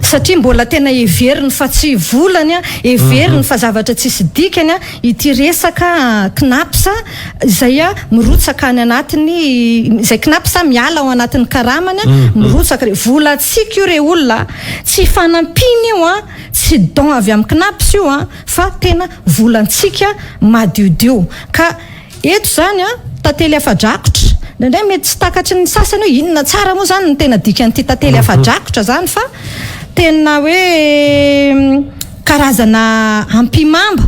Satria mbola tena heveriny fa tsy volany, heveriny fa zavatra tsisy dikany ity resaka Cnaps izay mirotsaka any anatin'ny, izay Cnaps miala ao anatin'ny karamany, mirotsaka re. Volantsika io re olona a! Tsy fanampiana io an, tsy don avy amin'ny Cnaps io an, fa tena volantsika madiodio. Ka. Eto izany an, tantely afa-drakotra. Indraindray mety tsy takatry ny sasany hoe inona tsara moa izany no tena dikan'ity tantely afa-drakotra izany fa tena hoe karazana ampihimamba.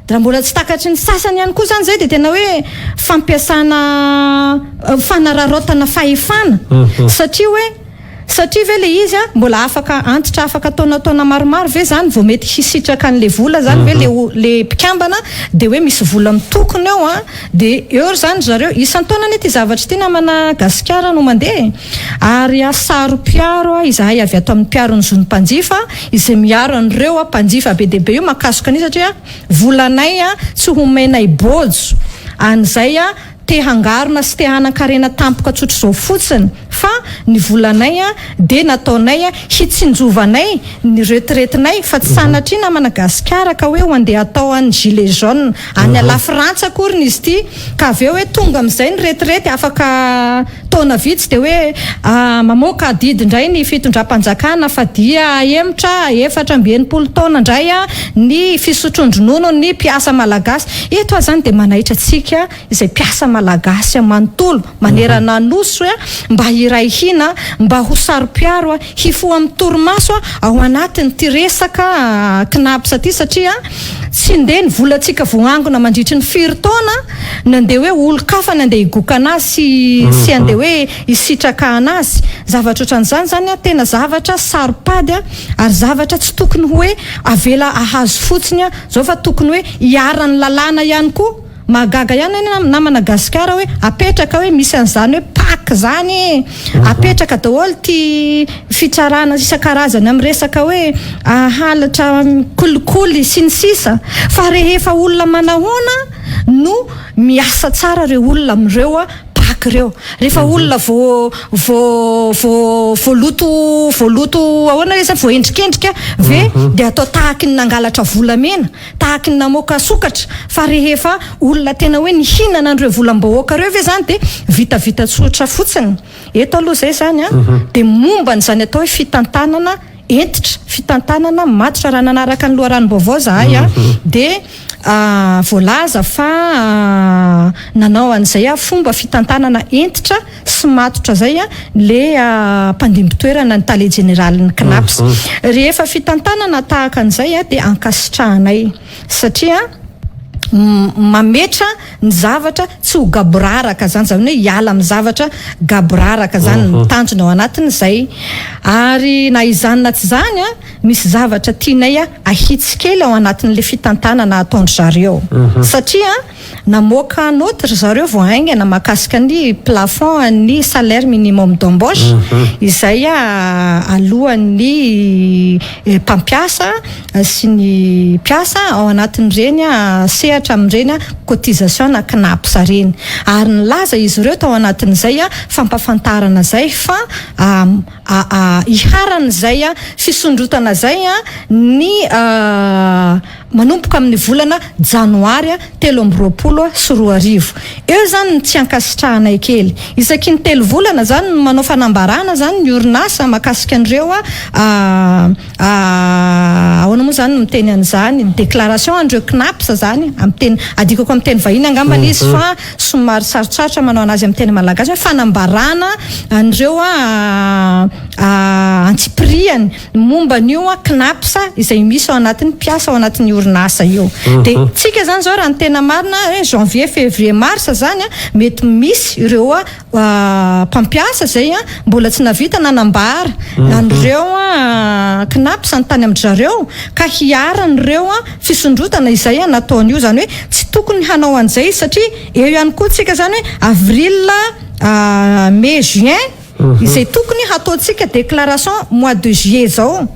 Raha mbola tsy takatry ny sasany ihany koa izany izay dia tena hoe fampiasana fanararaotana fahefana satria hoe. Satria ve le izy a mbola afaka antitra, afaka taonataona maromaro ve zany vao mety hisitraka an'le vola zany ve le le mpikambana, de hoe misy vola mitokona eo a, de eo zany zareo isan-taona anie ty zavatra ity, namana Gasikara, no mandeha. Ary a saro-piaro a izahay avy ato amin'ny mpiaro ny zon'ny mpanjifa, izay miaro an'ireo a mpanjifa be dehibe io mahakasoka an'io, satria volanay a tsy homenay bojo an'izay a te hangarona sy te hanan-karena tampoka tsotra izao fotsiny, fa ny volanay a de nataonay a hitsinjovanay ny retraite-nay, fa tsy sanatria, namana Gasikara, ka hoe ho andeha atao any gilet jaune any ala Frantsa akory izy ity, ka avy eo hoe tonga amin'izay ny retraite afaka taona vitsy, de hoe mamoaka adidy indray ny fitondram-panjakana fa dia ahemotra 64 taona indray a ny fisotroan-dronono ny mpiasa malagasy eto a. Zany de manaitra atsika izay mpiasa malagasy manontolo manerana nosy hoe mba hiray hina, mba ho saro-piaro a, hifoha amin'ny torimaso a ao anatiny ty resaka CNaPS ty, satria tsy ndeha ny volantsika voangona mandritry ny firy taona nandeha hoe olo-kafa nandeha higoka anazy sy andeha hoe hisitraka anazy. Zavatra ohatran'izany zany a tena zavatra saropady a, ary zavatra tsy tokony hoe avela ahazo fotsiny a zao, fa tokony hoe hiaran'ny lalàna ihany koa. Mahagaga ihany eny, namana Gasikara, hoe apetraka hoe misy an'izany hoe PAC zany, apetraka daholo ty fitsarana isan-karazany amin'ny resaka hoe halatra, kolikoly sy ny sisa, fa rehefa olona manahoana no miasa tsara reo olona amin'ireo a PAC reo, rehefa olona vo vo vo voaloto voaloto ahoana hoe zany, voaendrikendrika ve de atao tahaky ny nangalatra volamena, tahaky ny namoaka sokatra, fa rehefa olona tena hoe nihinana an'ireo volam-bahoaka reo ve zany de vitavita tsotra fotsiny? Eto aloha zay zany a de momba n'izany atao hoe fitantanana entitra, fitantanana matotra. Raha nanaraka ny loharanom-baovao zahay a de voalaza fa nanao an'izay a fomba fitantanana entitra sy matotra zay a le mpandimby-toerana ny tale jeneralin'ny CNaPS. Rehefa fitantanana tahaka an'izay a de ankasitrahanay, satria mametra ny zavatra tsy ho gaboraraka zany, zany hoe hiala amin'ny zavatra gaboraraka zany mitanjona ao anatin'izay. Ary na izany na tsy zany a misy zavatra tianay a ahitsy kely ao anatin'le fitantanana ataondry zareo, satria namoaka note ry zareo vao haingana mahakasika ny plafond ny salaire minimum d'embauche izay a alohan'ny mpampiasa sy ny mpiasa ao anatin'ireny a sehatra amin'ireny a cotisation na CNaPS reny. Ary nilaza izy ireo tao anatin'izay a fampafantarana zay fa iharan'izay a fisondrotana zay a ny manomboka amin'ny volana janoary a 2023 eo. Zany ny tsy ankasitrahanay kely, isaky ny 3 volana zany no manao fanambarana zany ny orinasa mahakasika an'ireo a ahoana moa zany miteny an'izany, ny déclaration an'ireo CNaPS zany amin'ny teny adikako amin'ny teny vahiny angambany izy, fa somary sarotsarotra manao anazy amin'ny teny malagasy, hoe fanambarana an'ireo a antsipiriany momba an'io a CNaPS izay misy ao anatin'ny mpiasa ao anatin'ny orinasa io. De tsika zany zao, raha ny tena marina, hoe janvier, février, mars zany a mety misy ireo a mpampiasa zay a mbola tsy navita nanambara an'ireo a CNaPS ny tany amin-dry zareo, ka hiaran'ireo a fisondrotana izay a nataony io. Zany hoe tsy tokony hanao an'izay, satria eo ihany koa tsika zany hoe avril, mai, juin izay tokony hataontsika déclaration mois de juillet zao,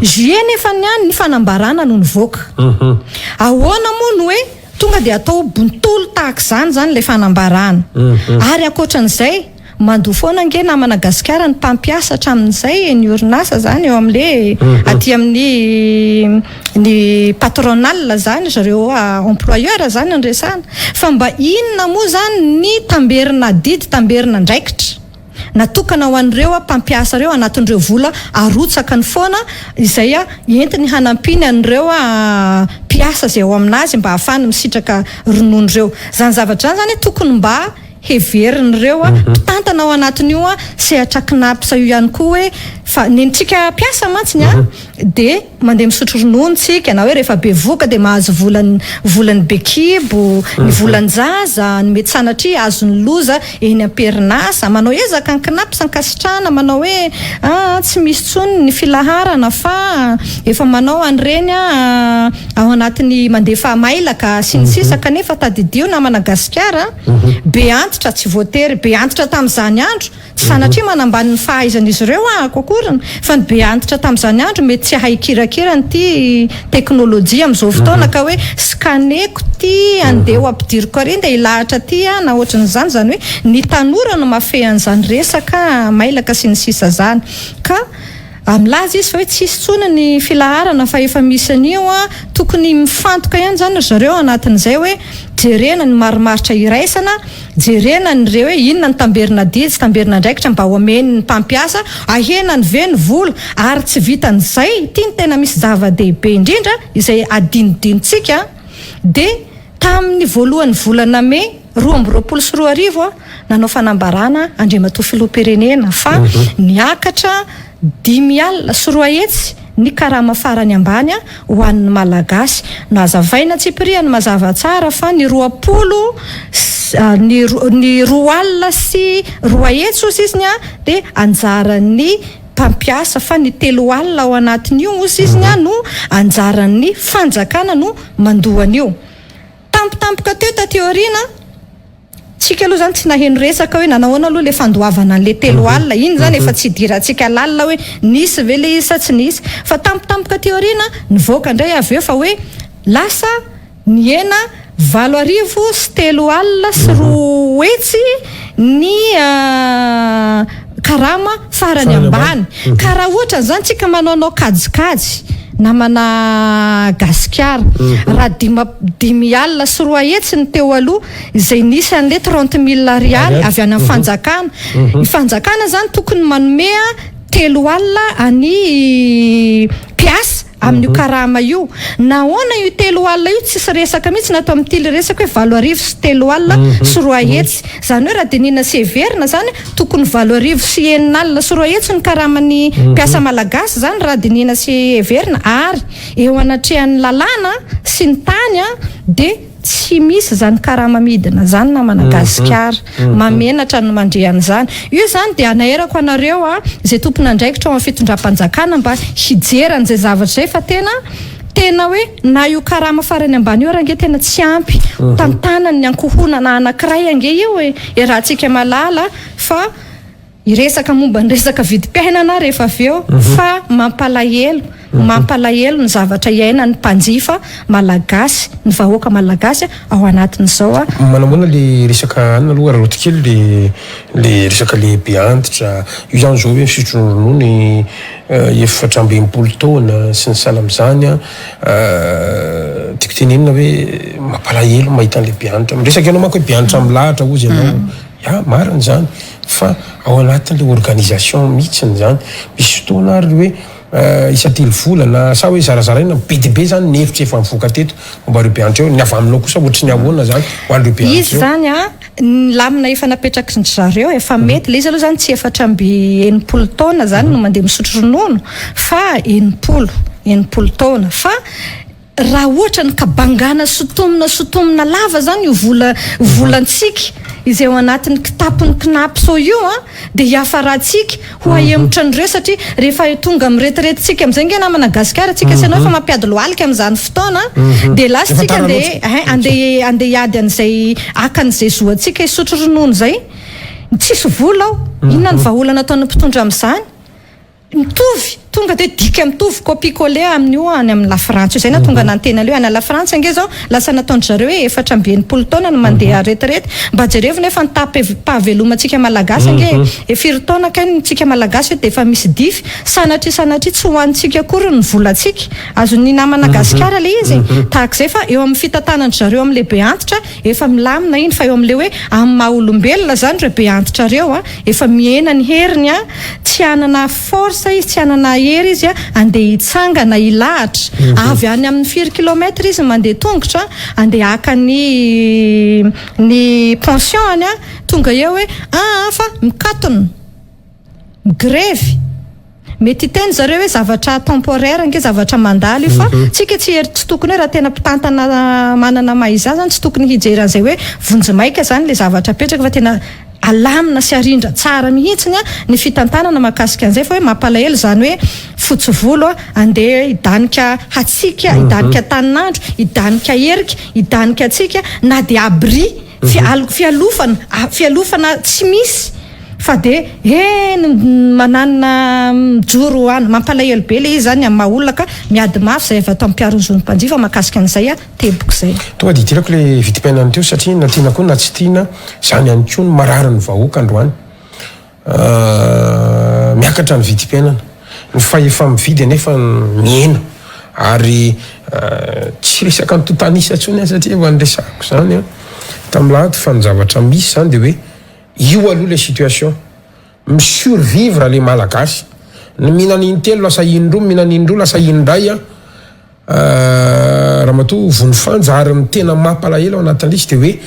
juillet, nefa ny any ny fanambarana no nivoaka. Ahoana moa no hoe tonga de atao bontolo tahaka izany zany le fanambarana? Ary ankoatran'izay, mandoa foana nge, namana Gasikara, ny mpampiasa hatramin'izay, ny orinasa zany eo am'le aty amin'ny ny patronal zany zareo employeur zany andresana. Fa mba inona moa zany ny tamberina adidy, tamberina andraikitra natokana ho an'ireo a mpampiasa reo anatin'ireo vola arotsaka ny foana izay a entiny hanampiny an'ireo a mpiasa zay ao aminazy mba hahafahany misitraka ronono reo? Zany zavatra zany zany tokony mba heverin'ireo mpitantana ao anatin'io sehatra CNaPS io ihany koa hoe fa nentsika mpiasa mantsiny dia mandeha misotro ronono tsika, na hoe rehefa bevoka dia mahazo volan volan'ny bekibo, ny volan-jaza, ny mety sanatria azon'ny loza eny am-perinasa. Manao ezaka ny CNaPS ankasitrahana, manao hoe aa tsy misy intsony ny filaharana fa efa manao an'ireny ao anatin'ny mandefa mailaka sy ny sisa kanefa tadidio namana Gasikara be antitra, tsy voatery be antitra tamin'izany andro, Tsy sanatria manambany ny fahaizan'izy ireo ahako akoriny fa ny be antitra tamin'izany andro mety tsy hahay hikirakira an'ity teknolojia amin'izao fotoana ka hoe scanner-ko ity andeha ho ampidiriko ary dia hilahatra aty aho na ohatran'izany, izany hoe ny tanora no mahafehy an'izany resaka mailaka sy ny sisa izany ka milaza izy fa hoe tsisy intsony ny filaharana fa efa misy an'io an, tokony mifantoka ihany izany ry zareo ao anatin'izay hoe jerena ny marimaritra iraisana, jerena ny re hoe inona ny tamberin'adidy sy tamberin'andraikitra mba omeny ny mpampiasa, ahenany ve ny vola, ary tsy vitan'izay, ity no tena misy zava-dehibe indrindra izay adinodinontsika dia tamin'ny voalohan'ny volana mey 2022 nanao fanambarana Andriamatoa Filoham-pirenena fa niakatra 205 ny karama farany ambany ho an'ny Malagasy. Nazavaina antsipiriany mazava tsara fa ny 20 ny ny 202 hozy izy dia anjaran'ny mpampiasa fa ny 30 ao anatin'io hozy izy no anjaran'ny fanjakana no mandoa an'io. Tampotampoka teo taty aoriana, tsika aloha zany tsy naheno resaka hoe nanahoana aloha le fandoavana an'le 30, iny zany efa tsy idirantsika lalina hoe nisy ve le izy sa tsy nisy, fa tampotampoka aty aoriana nivoaka indray avy eo fa hoe lasa nihena 208 aorivo ny karama farany ambany, ka raha ohatra zany tsika manaonao kajikajy namana Gasikara, raha 205 ny teo aloha izay nisy an'le 30 000 ariary avy any amin'ny fanjakana, ny fanjakana zany tokony manome 30 any mpiasa amin'io karama io. Nahoana io 30 io tsisy resaka mihitsy natao amin'ity le resaka hoe 208 200, zany hoe raha dinihina sy heverina zany tokony 206 200 ny karaman'ny mpiasa malagasy zany raha dinihina sy heverina, ary eo anatrehan'ny lalàna sy ny tany dia tsy misy zany karama midina zany namana Gasikara. Mamenatra no mandre an'izany io zany dia anaerako anareo izay tompon'andraikitra ao amin'ny fitondram-panjakana mba hijery an'izay zavatra izay fa tena tena hoe na io karama farany ambany io ary ange tena tsy ampy tantanany ny ankohonana anankiray ange io e, iarahantsika malala fa hiresaka momba ny resaka vidim-piainana rehefa avy eo fa mampalahelo, mampalahelo ny zavatra iainan'ny mpanjifa malagasy, ny vahoaka malagasy ao anatin'izao. Manamoana le resaka anina aloha raha kely le le resaka le be antitra io zany zao hoe misotro ronono 64 taona sy ny sahala amin'izany tiako tenenina hoe mampalahelo mahita an'le be antitra. Miresaka ianao manko hoe be antitra milahatra hozy ianao. Ya, marina zany fa ao anatin'le organisation mihitsiny zany misy fotoana ary hoe isa-telo volana sa hoe zarazaraina be dia be zany ny hevitra efa mivoaka teto momba ireo be antitra eo. Ny avy aminao kosa ohatry ny ahoana zany ho an'ireo be Izy antitra eo? zany ny lamina efa napetraky ny zareo efa mety le izy aloha zany tsy 64 taona zany no mandeha misotro ronono fa 60 taona, fa raha ohatra ny kabangana sotomina sotomina lava zany io vola volantsika izay ao anatin'ny kitapon'ny CNaPS io dia hiafarantsika ho ahemotra an'ireo, satria rehefa tonga miretiretsika amin'izay nge namana Gasikara tsika sy ianao efa mampiady lohalika amin'izany fotoana dia lasa Efa tsika tara andeha loatra. andeha hiady an'izay haka an'izay zo antsika hisotro ronono zay, tsisy vola ao. Inona ny vahaolana ataon'ny mpitondra amin'izany? Mitovy tonga dia dika mitovy copie coller amin'io any amin'ny La Frantsa io, zay na tonga nantena aleo any La Frantsa ange zao lasa nataon-dry zareo hoe 64 taona no mandeha retraite. Mba jerevo nefa ny taham-pahavelomantsika malagasy ange e, firy taona kay ny tsika malagasy io dia efa misy dify, sanatria sanatria tsy hohanintsika akory ny volantsika azon'ny namana Gasikara le izy tahak'izay, fa eo amin'ny fitantanan-dry zareo amin'le be antitra efa milamina iny, fa eo amin'le hoe amin'ny maha olombelona zany ireo be antitra ireo efa mihena ny heriny tsy Tsy hanana force izy, tsy hanana hery izy handeha hitsangana hilahatra. Avy any amin'ny firy kilomètre izy mandeha tongotra handeha haka ny ny pension-ny, tonga eo hoe aa fa mikatona, migrevy. Mety hiteny zareo hoe zavatra temporaire ange, zavatra mandalo io fa tsika tsy hery tsy tokony hoe raha tena mpitantana manana maha izy azy zany tsy tokony hijery an'izay hoe vonjimaika zany le zavatra apetraka fa tena alamina sy arindra tsara mihitsiny ny fitantanana mahakasika an'izay fa hoe mampalahelo izany hoe fotsy volo andeha hidanika hatsiaka, hidanika tanin'andro, hidanika herika, hidanika hatsiaka na dia abri fialofana, fialofana tsy misy fa dia eny mananona mijoro any, mampalahelo be ilay izy izany amin'ny maha olona ka miady mafy izay avy ato amin'ny mpiaro ny zon'ny mpanjifa mahakasika an'izay. Teboka izay. Tonga dia idirako ilay vidim-piainana teo satria na tiana koa na tsy tiana, izany ihany koa no marary ny vahoaka androany. Miakatra ny vidim-piainana. Ny fahefa-mividy anefa mihena. Ary tsy resaka antontan'isa intsony aho satria efa niresahako izany tamin'ny lahady fa ny zavatra misy izany dia hoe io aloha ilay situation. Mi-survivre ilay Malagasy. Ny mihinana intelo lasa indroa, mihinana indroa lasa indray an. Ramatoa Vonifanja ary ny tena mampalahelo ao anatin'ilay izy dia hoe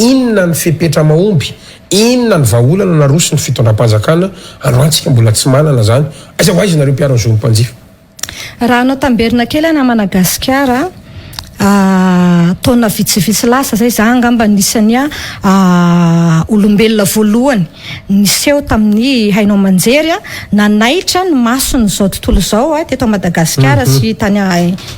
inona ny fepetra mahomby, inona ny vahaolana naroson'ny fitondram-panjakana, androany tsika mbola tsy manana izany, aiza ho aiza nareo mpiaro ny zon'ny mpanjifa? Raha hanao tamberina kely ana Madagasikara, taona vitsivitsy lasa izay, za angamba anisan'ny olombelona voalohany niseho tamin'ny haino aman-jery nanaitra ny mason'izao tontolo izao teto Madagasikara sy tany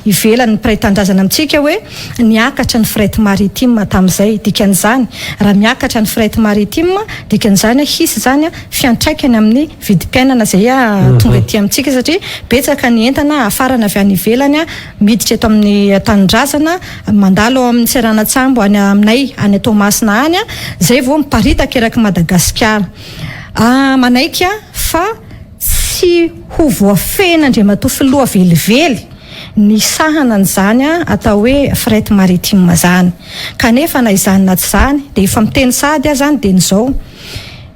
ivelany mpiray tanindrazana amintsika hoe niakatra ny fret maritime tamin'izay. Dikan'izany, raha miakatra ny fret maritime, dikan'izany hisy izany fiantraikany amin'ny vidim-piainana izay tonga ety amintsika satria betsaka ny entana hafarana avy any ivelany miditra eto amin'ny tanindrazana, mandalo ao amin'ny seranan-tsambo any aminay any Toamasina any, izay vao miparitaka eraky Madagasikara. Manaiky aho fa tsy ho voafehin'Andriamatoa Filoha velively ny hisahana an'izany atao hoe fret maritime izany. Kanefa na izany na tsy izany dia efa miteny sahady aho izany dia ny izao,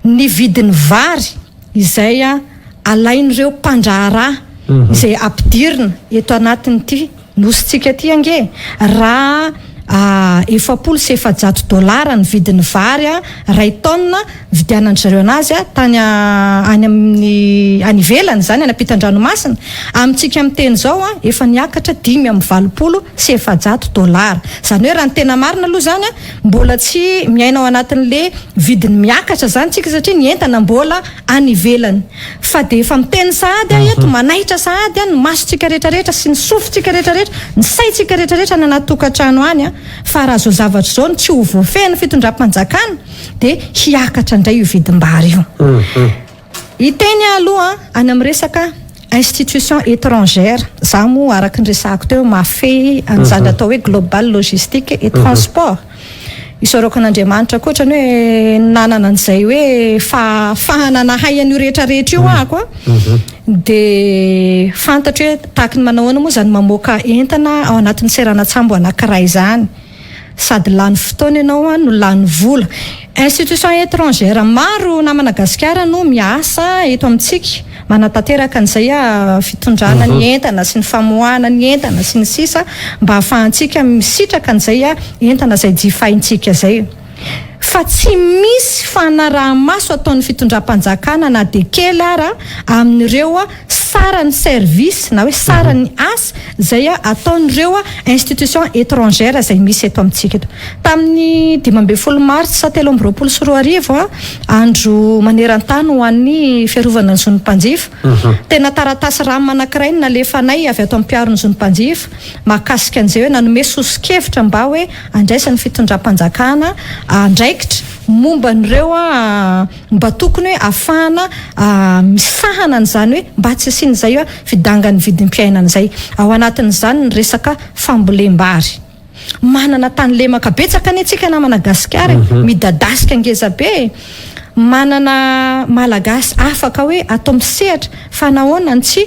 ny vidin'ny vary izay alain'ireo mpandraharaha izay ampidirina eto anatin'ity nosintsika ity ange raha 440 dolara ny vidin'ny vary iray taonina nividianan-dry zareo anazy tany any amin'ny any ivelany izany any ampitan-dranomasina, amintsika miteny izao efa niakatra 485 dolara. Izany hoe raha ny tena marina aloha izany mbola tsy miaina ao anatin'le vidiny miakatra izany tsika satria ny entana mbola any ivelany fa dia efa miteny sahady aho eto, manaitra sahady ny masontsika rehetra rehetra sy ny sofintsika rehetra rehetra, ny saintsika rehetra rehetra any anaty tokantrano any fa raha izao zavatra izao no tsy ho voafehin'ny fitondram-panjakana dia hiakatra indray io vidim-bary io. Hiteny aho aloha any amin'ny resaka institution étrangère, za moa araka ny resahako teo mahafehy an'izany atao hoe global logistique et transport. Isaorako an'Andriamanitra koa ohatrany hoe nanana an'izay hoe fahafahana nahay an'io rehetra rehetra io ahako a. Dia fantatro hoe tahaky ny manao ahoana moa izany mamoaka entana ao anatin'ny seranan-tsambo anankiray izany. Sady lany fotoana ianao no lany vola. Institution étrangère maro namana gasikara no miasa eto amintsika manatanteraka an'izay fitondrana ny entana sy ny famoahana ny entana sy ny sisa mba ahafahantsika misitraka an'izay entana izay jifaintsika izay. Fa tsy misy fanaraha-maso ataon'ny fitondram-panjakana na dia kely ara amin'ireo saran'ny service na hoe saran'ny asa izay ataon'ireo institutions étrangères izay misy eto amintsika eto. Tamin'ny 15 martsa 2023, andro maneran-tany ho an'ny fiarovana ny zon'ny mpanjifa, tena taratasy ram anankiray no nalefanay avy ato amin'ny mpiaro ny zon'ny mpanjifa mahakasika an'izay hoe nanome soso-kevitra mba hoe andraisan'ny fitondram-panjakana andraikitra momba an'ireo mba tokony hoe afahana misahana an'izany hoe mba tsy hisian'izay fidangan'ny vidim-piainana izay. Ao anatin'izany ny resaka fambolem-bary. Manana tany lemaka betsaka anie tsika namana Gasikara e, midadasika ngeza be e. Manana Malagasy afaka hoe atao misehatra fa nahoana no tsy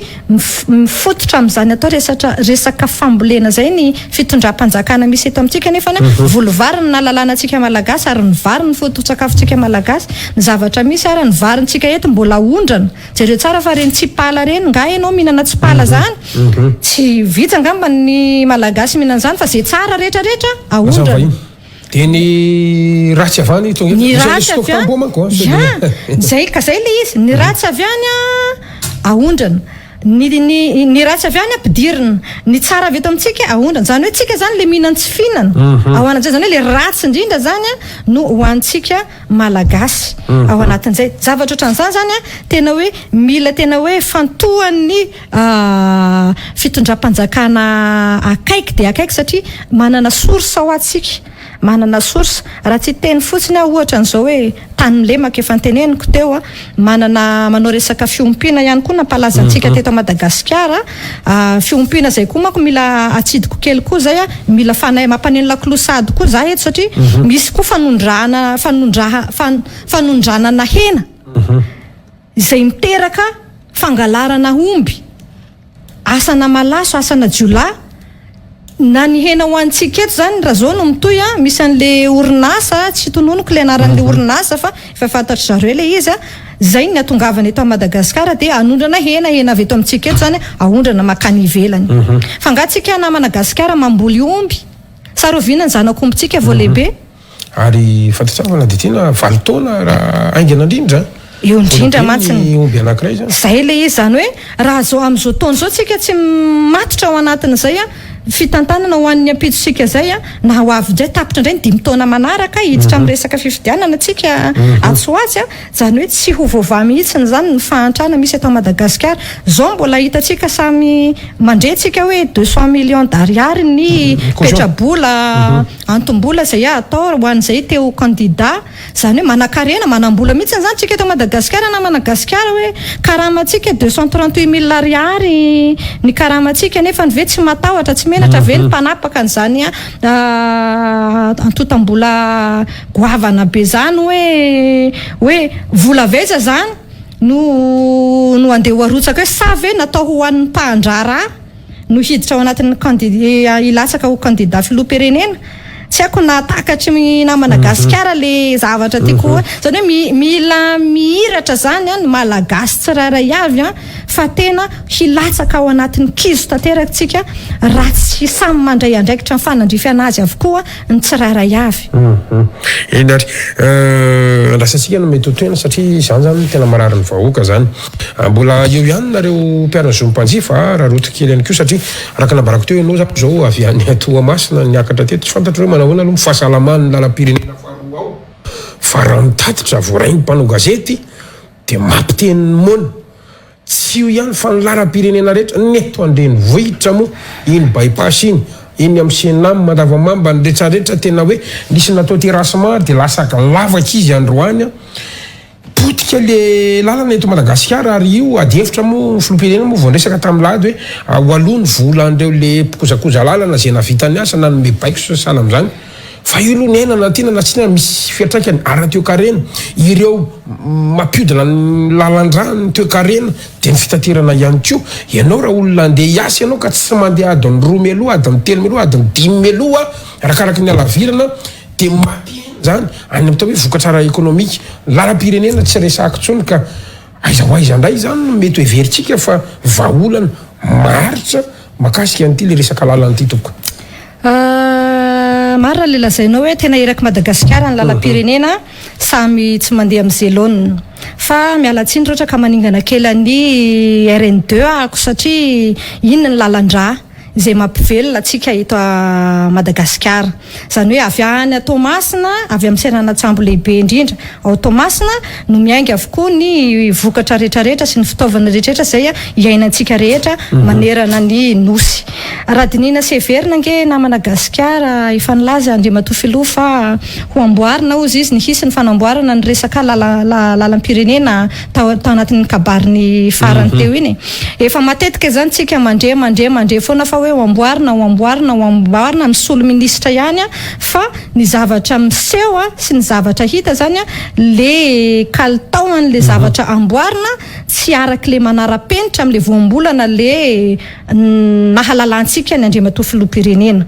mifototra amin'izany atao resatra resaka fambolena izay ny fitondram-panjakana misy eto amintsika nefa voly vary no nahalalana antsika Malagasy ary ny vary no foto-tsakafontsika Malagasy. Ny zavatra misy ary ny varintsika eto mbola aondrana. Jereo tsara fa reny tsipala reny nga enao mihinana tsipala zany? Tsy vitsy angamba ny Malagasy mihinana zany fa ze tsara rehetra rehetra aondrana. Dia ny ratsy avy any tonga eto. Ny ratsy avy any, ya, zay ka zay le izy, ny ratsy avy any aondrana, ny ny ny ratsy avy any ampidirina, ny tsara avy eto amintsika aondrana, zany hoe tsika zany le mihinan-tsy fihinana, ao anatin'izay zany hoe le ratsy indrindra zany no hohanintsika Malagasy ao anatin'izay. Zavatra ohatran'izany zany an, tena hoe mila tena hoe fantohan'ny fitondram-panjakana akaiky dia akaiky satria manana source hoa tsika, manana source. Raha tsy hiteny fotsiny aho ohatra an'izao hoe tany lemaka efa noteneniko teo an, manana manao resaka fiompiana ihany koa nampalaza antsika teto Madagasikara, fiompiana izay koa manko mila atsidiko kely koa izay an, mila fanay mampaneno lakolosy sahady koa za eto satria misy koa fanondrahana fanondraha fanondranana hena izay miteraka fangalarana omby, asana malaso, asana jiolahy, na ny hena ho antsika eto zany raha zao no mitohy an, misy an'le orinasa, tsy tononiko le anaran'le orinasa fa efa fantatry zareo le izy an, zay ny atongavana eto Madagasikara dia hanondrana hena, hena avy eto amintsika eto zany ahondrana makany ivelany. Fa nga tsika namana gasikara mamboly omby? Sa rahoviana ny zanak'ombintsika vao lehibe? Ary fantatsika dia tiana valo taona raha haingana indrindra. Eo indrindra mantsy ny omby anankiray izany. Izay ilay izy, izany hoe raha izao amin'izao taona izao tsika tsy matotra ao anatin'izay fitantanana ho an'ny ampitsontsika izay na ho avy indray tapitra indray ny dimy taona manaraka hiditra amin'ny resaka fifidianana tsika atsy ho atsy, izany hoe tsy ho voavaha mihitsy izany ny fahantrana misy eto Madagasikara. Izao mbola hitantsika samy mandre tsika hoe 200 millions d'ariary ny petrabola. Antom-bola izay atao ho an'izay te ho kandida, izany hoe manankarena, manam-bola mihitsy izany tsika eto Madagasikara namana gasikara hoe karamantsika 238 mille ariary ny karamantsika nefa ve tsy matahotra tsy menatra ve ny mpanapaka an'izany antontam-bola goavana be izany hoe hoe vola avy aiza izany no no andeha ho arotsaka eo sa ve natao ho an'ny mpandraharaha no hiditra ao anatin'ny kandida hilatsaka ho kandida filoham-pirenena? Tsy haiko na takatry ny namana gasikara le zavatra tiako ho zany hoe mila mihiratra zany ny malagasy tsirairay avy fa tena hilatsaka ao anatin'ny kizo tanteraka tsika raha tsy samy mandray andraikitra mifanandrify anazy avokoa ny tsirairay avy. Eny ary, andrasantsika no mety ho tohiny satria izany zany no tena marary ny vahoaka zany. Mbola eo ihany nareo mpiara zo mpanjifa a, raroto kely ihany koa satria araka nambarako teo ianao zany zao avy any Toamasina niakatra teto, tsy fantatro hoe manahoana aloha ny fahasalaman'ny lalam-pirenena faharoa ao fa raha ny tatitra voarain'ny mpanao gazety dia mampiteny ny moana, tsy io ihany fa ny lalam-pirenena rehetra, ny eto an-drenivohitra moa iny by-pass iny, eny amin'ny Cenam Andavamamba ny retraretra tena hoe nisy natao terrassement dia lasa lavaka izy androany an. Potika le lalana eto Madagasikara ary io ady hevitra moa ny filoham-pirenena moa vao niresaka tamin'ny lahady hoe ho aloha ny volan'ireo le mpikojakoja lalana izay nahavita ny asa nanome baiko sy sahala amin'izany fa io aloha ny aina na tiana na tsy tiana misy fiantraikany ara-toekarena ireo mampiodina ny lalan-drà ny toekarena dia ny fitaterana ihany koa ianao raha olona andeha hiasa ianao ka tsy mandeha adiny roa mialoha adiny telo mialoha adiny dimy mialoha arakaraky ny halavirana Dia mampihena izany any amin'ny atao hoe vokatra ara-ekonomika. Ny lalam-pirenena tsy resahako intsony ka aiza ho aiza indray izany no mety ho heverintsika fa vahaolana maharitra mahakasika an'ity ilay resaka lalana ity tompoko? Marina ilay lazainao hoe tena erak'i Madagasikara ny lalam-pirenena, samy tsy mandeha amin'izay laoniny. Fa miala tsiny raha ohatra ka maningana kely an'ny RN deux ahako satria iny ny lalan-drà. izay mampivelona antsika eto Madagasikara. Izany hoe avy any Toamasina, avy amin'ny seranan-tsambo lehibe indrindra ao Toamasina no miainga avokoa ny vokatra rehetrarehetra sy ny fitaovana rehetrarehetra izay iainantsika rehetra manerana ny Nosy. Raha dinihina sy heverina ange namana Gasikara, efa nilaza Andriamatoa Filoha fa ho amboarina hozy izy ny hisy ny fanamboarana ny resaka lalam-pirenena tao anatin'ny kabariny farany teo iny e. Efa matetika izany tsika mandre mandre mandre foana fa hoe. hoe ho amboarina, ho amboarina, ho amboarina, misolo minisitra ihany fa ny zavatra miseho sy ny zavatra hita zany le kalitaon'le zavatra amboarina tsy arak'le manara-penitra amin'le voambolana le nahalalantsika ny Andriamatoa Filoham-pirenena.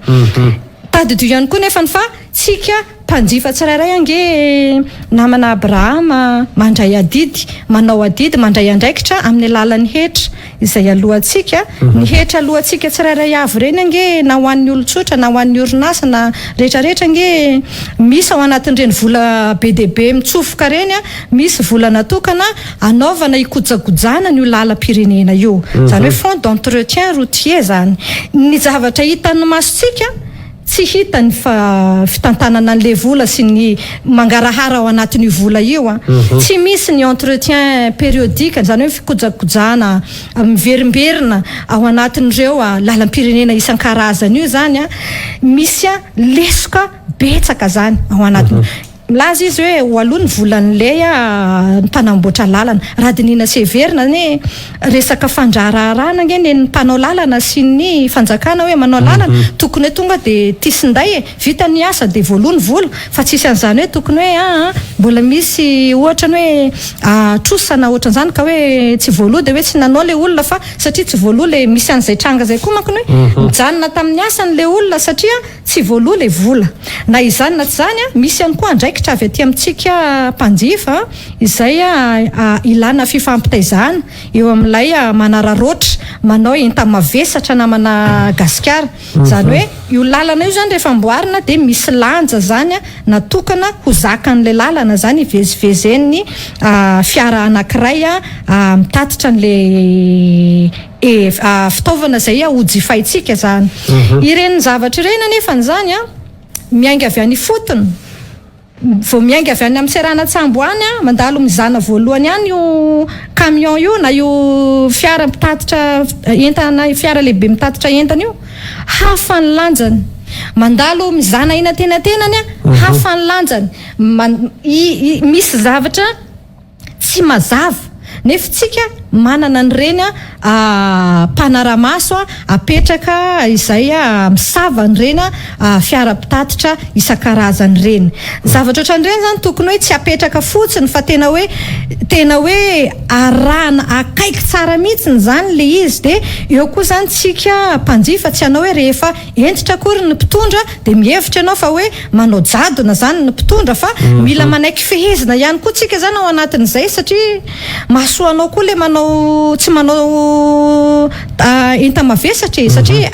Tadidio ihany koa nefany fa tsika mpanjifa tsirairay ange namana Abrahama mandray adidy, manao adidy, mandray andraikitra amin'ny alalan'ny hetra izay aloantsika. Ny hetra aloantsika tsirairay avy ireny ange na ho an'ny olon-tsotra na ho an'ny orinasa na rehetra rehetra ange misy ao anatin'ireny vola be dia be mitsofoka ireny, misy vola natokana anaovana hikojakojana an'io lalam-pirenena io. Izany hoe fonds d'entretien routier izany. Ny zavatra hitan'ny masontsika tsy hita ny fitantanana an'ilay vola sy ny mangarahara ao anatin'io vola io. Tsy misy ny entretien périodique, izany hoe fikojakojana miverimberina ao anatin'ireo lalam-pirenena isan-karazany io izany. Misy lesoka betsaka izany ao anatiny. Milaza izy hoe ho aloa ny volan'ilay mpanamboatra lalana. Raha dinihina sy heverina anie resaka fandraharaharahana ange ny mpanao lalana sy ny fanjakana hoe manao lalana, tokony hoe tonga dia tisinday e, vita ny asa dia voaloa ny vola fa tsisy an'izany hoe tokony hoe aa mbola misy ohatra ny hoe trosa na ohatran'izany ka hoe tsy voaloa dia hoe tsy nanao ilay olona fa satria tsy voaloa ilay misy an'izay tranga izay koa manko ny hoe mijanona tamin'ny asany ilay olona satria Tsy voaloa ilay vola. Na izany na tsy izany, misy ihany koa andraikitra avy aty amintsika mpanjifa izay ilana fifampitaizana eo amin'ilay manararaotra manao enta-mavesatra namana Gasikara. Izany hoe io lalana io izany rehefa amboarina dia misy lanja izany natokana ho zakan'ilay lalana izany hivezivezen'ny fiara anankiray mitatitra an'ilay E, fitaovana izay ho jifaintsika izany. Ireny zavatra ireny anefa izany an, miainga avy any ifotony, vao miainga avy any amin'ny seranan-tsambo any an, mandalo mizana voalohany any io camion io na io fiara mpitatitra entana, fiara lehibe mitatitra entana io, hafa ny lanjany. Mandalo mizana eny antenantenany an, hafa ny lanjany. Man, i, i, misy zavatra. tsy mazava nefa tsika manana an'ireny mpanaramaso apetraka izay misava an'ireny fiara mpitatitra isan-karazany ireny. Zavatra ohatran'ireny izany tokony hoe tsy apetraka fotsiny fa tena hoe tena hoe arahana akaiky tsara mihitsy izany ilay izy dia eo koa izany tsika mpanjifa tsy hanao hoe rehefa Hentitra akory ny mpitondra dia mihevitra ianao fa hoe manao jadona izany ny mpitondra fa mila manaiky fehezina ihany koa tsika izany ao anatin'izay satria mahasoa anao koa ilay manao tsy manao enta-mavesatra e satria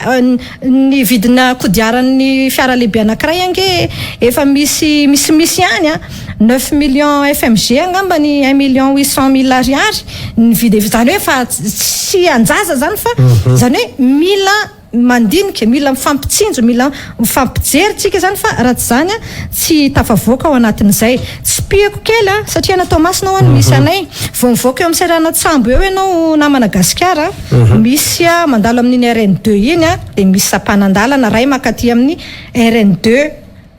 ny vidina kodiaran'ny fiara lehibe anankiray ange efa misy misimisy ihany a, neuf millions FMG angamba ny un million huit cent mille ariary ny vidy izany hoe efa tsy an-jaza izany fa izany hoe mila Mandinika, mila mifampitsinjo, mila mifampijery tsika izany fa raha tsy izany tsy tafavoaka ao anatin'izay. Tsipihako kely a, satria any Toamasina ho'a no misy anay, vao mivoaka eo amin'ny seranan-tsambo eo ianao namana Gasikara, misy mandalo amin'iny RN deux iny dia misy sampanan-dalana iray mankaty amin'ny RN deux.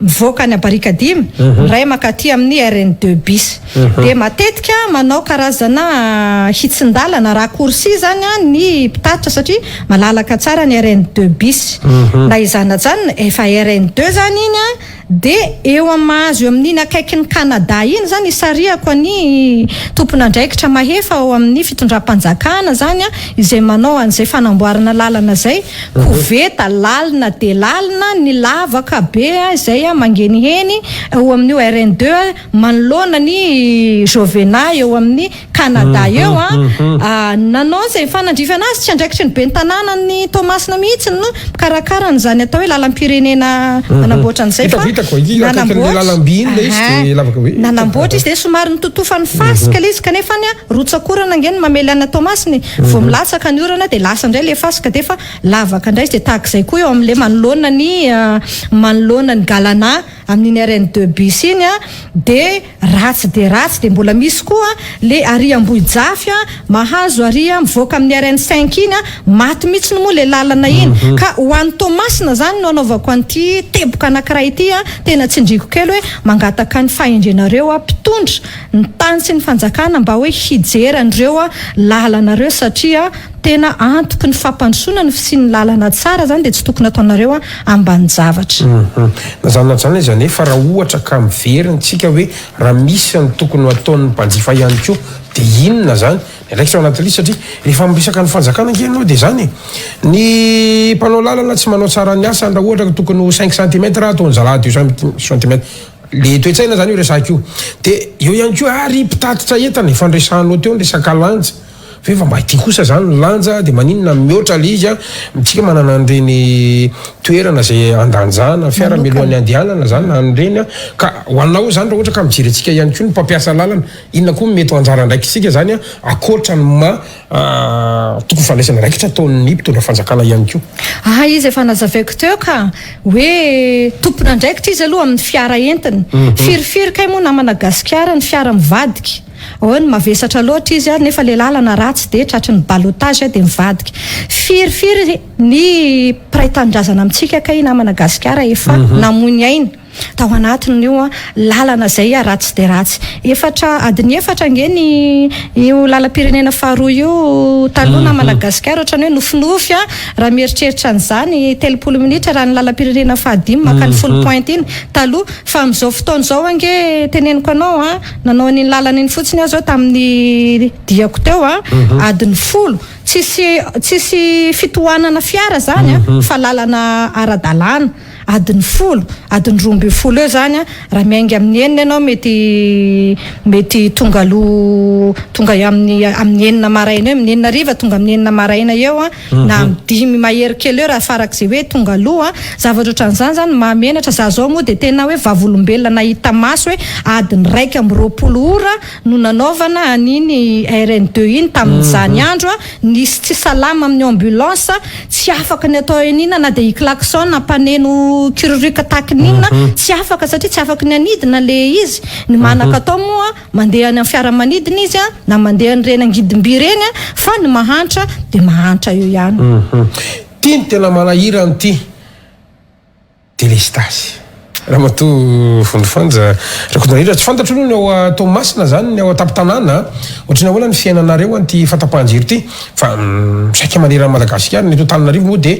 mivoaka any Barikadimy, iray mankaty amin'ny RN deux bis. Dia matetika manao karazana hitsin-dalana, raccourci izany ny mpitatitra satria malalaka tsara ny RN deux bis. Na izany na izany, efa RN deux izany iny an, dia eo amin'ny mahazo eo amin'iny akaikin'ny Canada iny izany isarihako ny tompon'andraikitra mahefa ao amin'ny fitondram-panjakana izany izay manao an'izay fanamboarana lalana izay, Koveta lalina dia lalina ny lavaka be izay mangeniheny eo amin'io RN deux manoloana ny Jovena eo amin'ny Canada eo. Nanao izay fanandrifana azy, tsy andraikitry ny ben'ny tanànan'i Toamasina mihitsy no mikarakara an'izany atao hoe lalam-pirenena manamboatra an'izay fa nanamboatra izy dia somary nototofany fasika ilay izy kanefa Rotsak'orana ange no mamely an'i Toamasina e! Vao milatsaka ny orana dia lasa indray ilay fasika dia efa lavaka indray izy dia tahaka izay koa eo amin'ilay manoloana ny manoloana ny Galana amin'iny RN deux bis iny an, dia ratsy dia ratsy dia mbola misy koa ilay ary Ambohijafy an, mahazo ary mivoaka amin'ny RN cinq iny an, maty mihitsy moa ilay lalana iny ka ho an'i Toamasina izany no anaovako an'ity teboka anankiray ity an, tena tsindriako kely hoe mangataka ny fahendrenareo aho mpitondra ny tany sy ny fanjakana mba hoe hijery an'ireo lalana ireo satria. Tena antoky ny fampandrosoana ny fisian'ny lalana tsara zany dia tsy tokony ataonareo ambanin-javatra. Na zany na zany aza anefa raha ohatra ka miverina tsika hoe raha misy ny tokony ho ataon'ny mpanjifa ihany koa dia inona zany ny andraikitra ao anatin'ilay izy satria rehefa miresaka ny fanjakana ange ianao dia zany e! Ny mpanao lalana tsy manao tsara ny asany raha ohatra ka tokony ho cinq centimètres ataony zalahy deux centimètres le toe-tsaina zany io resahiko io dia eo ihany koa ary mpitatitra entana efa noresahanao teo ny resaka lanja. Ve fa mba ity kosa zany ny lanja de maninona mihoatra le izy a, tsika manana an'ireny toerana zay andanjana fiara mialohan'ny andehanana zany na an'ireny a, ka ho anao zany raha ohatra ka mijery antsika ihany koa ny mpampiasa lalana, inona koa no mety ho anjara andraikitsika zany a ankoatra ny maha tokony fandraisana andraikitra ataon'ny mpitondra fanjakana ihany koa. Ah izy efa nazavaiko teo ka, hoe tompon'andraikitra izy aloha amin'ny fiara entiny, firifiry kay moa namana gasikara ny fiara mivadika. Ao ny mavesatra loatra izy ary nefa le lalana ratsy de tratry ny ballottage de mivadika. Firy firy ny mpiray tanindrazana amintsika kay namana gasikara efa namoy ny ainy tao anatin'io lalana zay ratsy de ratsy. Efatra adiny efatra ange ny io lalam-pirenena faharoa io taloha namana gasikara ohatran'ny hoe nofinofy raha mieritreritra an'izany 30 minitra raha ny lalam-pirenena fahadimy makany Foulpointe iny taloha fa amin'izao fotoana izao ange teneniko anao a. Nanao an'iny lalana iny fotsiny aho zao tamin'ny diako teo a, adiny 10, tsisy tsisy fitohanana fiara zany a, fa lalana ara-dalàna, adiny 10, adiny 12 eo zany a, raha miainga amin'ny 6 ianao mety mety tonga aloha tonga eo amin'ny amin'ny 6 maraina eo, amin'ny 6 hariva tonga amin'ny 6 maraina eo a. na amin'ny dimy mahery kely eo raha farak'izay hoe tonga aloha, zavatra ohatran'izany izany mahamenatra, za zao moa dia tena hoe vavolombelona nahita maso hoe adiny 21 ora no nanaovana an'iny RN deux iny tamin'izany andro, nisy tsy salama amin'ny ambulance, tsy afaka ny atao inona na dia hi-klaxon hampaneno kirurika tahaka ny inona, tsy afaka satria tsy afaky ny hanidina le izy, ny manan-katao moa. Mandeha any amin'ny fiaramanidina izy na mandeha an'ireny angidim-by ireny fa ny mahantra dia mahantra eo ihany. Ty no tena manahirana ity delestazy. Ramatoa Vondrofanja Rakotonarindra, tsy fantatro aloha ny ao Toamasina zany, ny ao an-tampon-tanàna, ohatry ny ahoana ny fiainanareo an'ity fahatapahan-jiro ity, fa saika manerana an'i Madagasikara, ny eto Antananarivo moa dia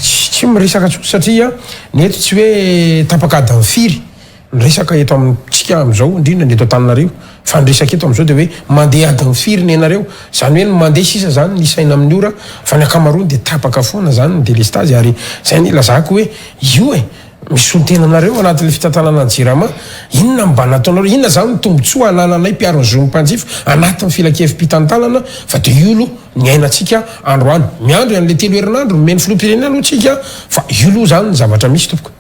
tsy miresaka intsony satria ny eto tsy hoe tapaka adiny firy. Ny resaka eto amintsika amin'izao, indrindra ny eto Antananarivo, fa ny resaka eto amin'izao dia hoe mandeha adiny firy nenareo? Izany hoe ny mandeha sisa izany ny isaina amin'ny ora fa ny ankamaroany dia tapaka foana izany ny delestazy ary izay no ilazako hoe io e! Misy solontenanareo anatin'ilay fitantanana ny Jirama, inona no mba nataonareo? Inona izany no tombontsoa anananay mpiaro ny zon'ny mpanjifa anatin'ny filankevi-pitantanana fa dia io aloha ny ainantsika androany. Miandry an'ilay telo herinandro nomen'ny filoham-pirenena aloha tsika fa io aloha izany ny zavatra misy tompoko.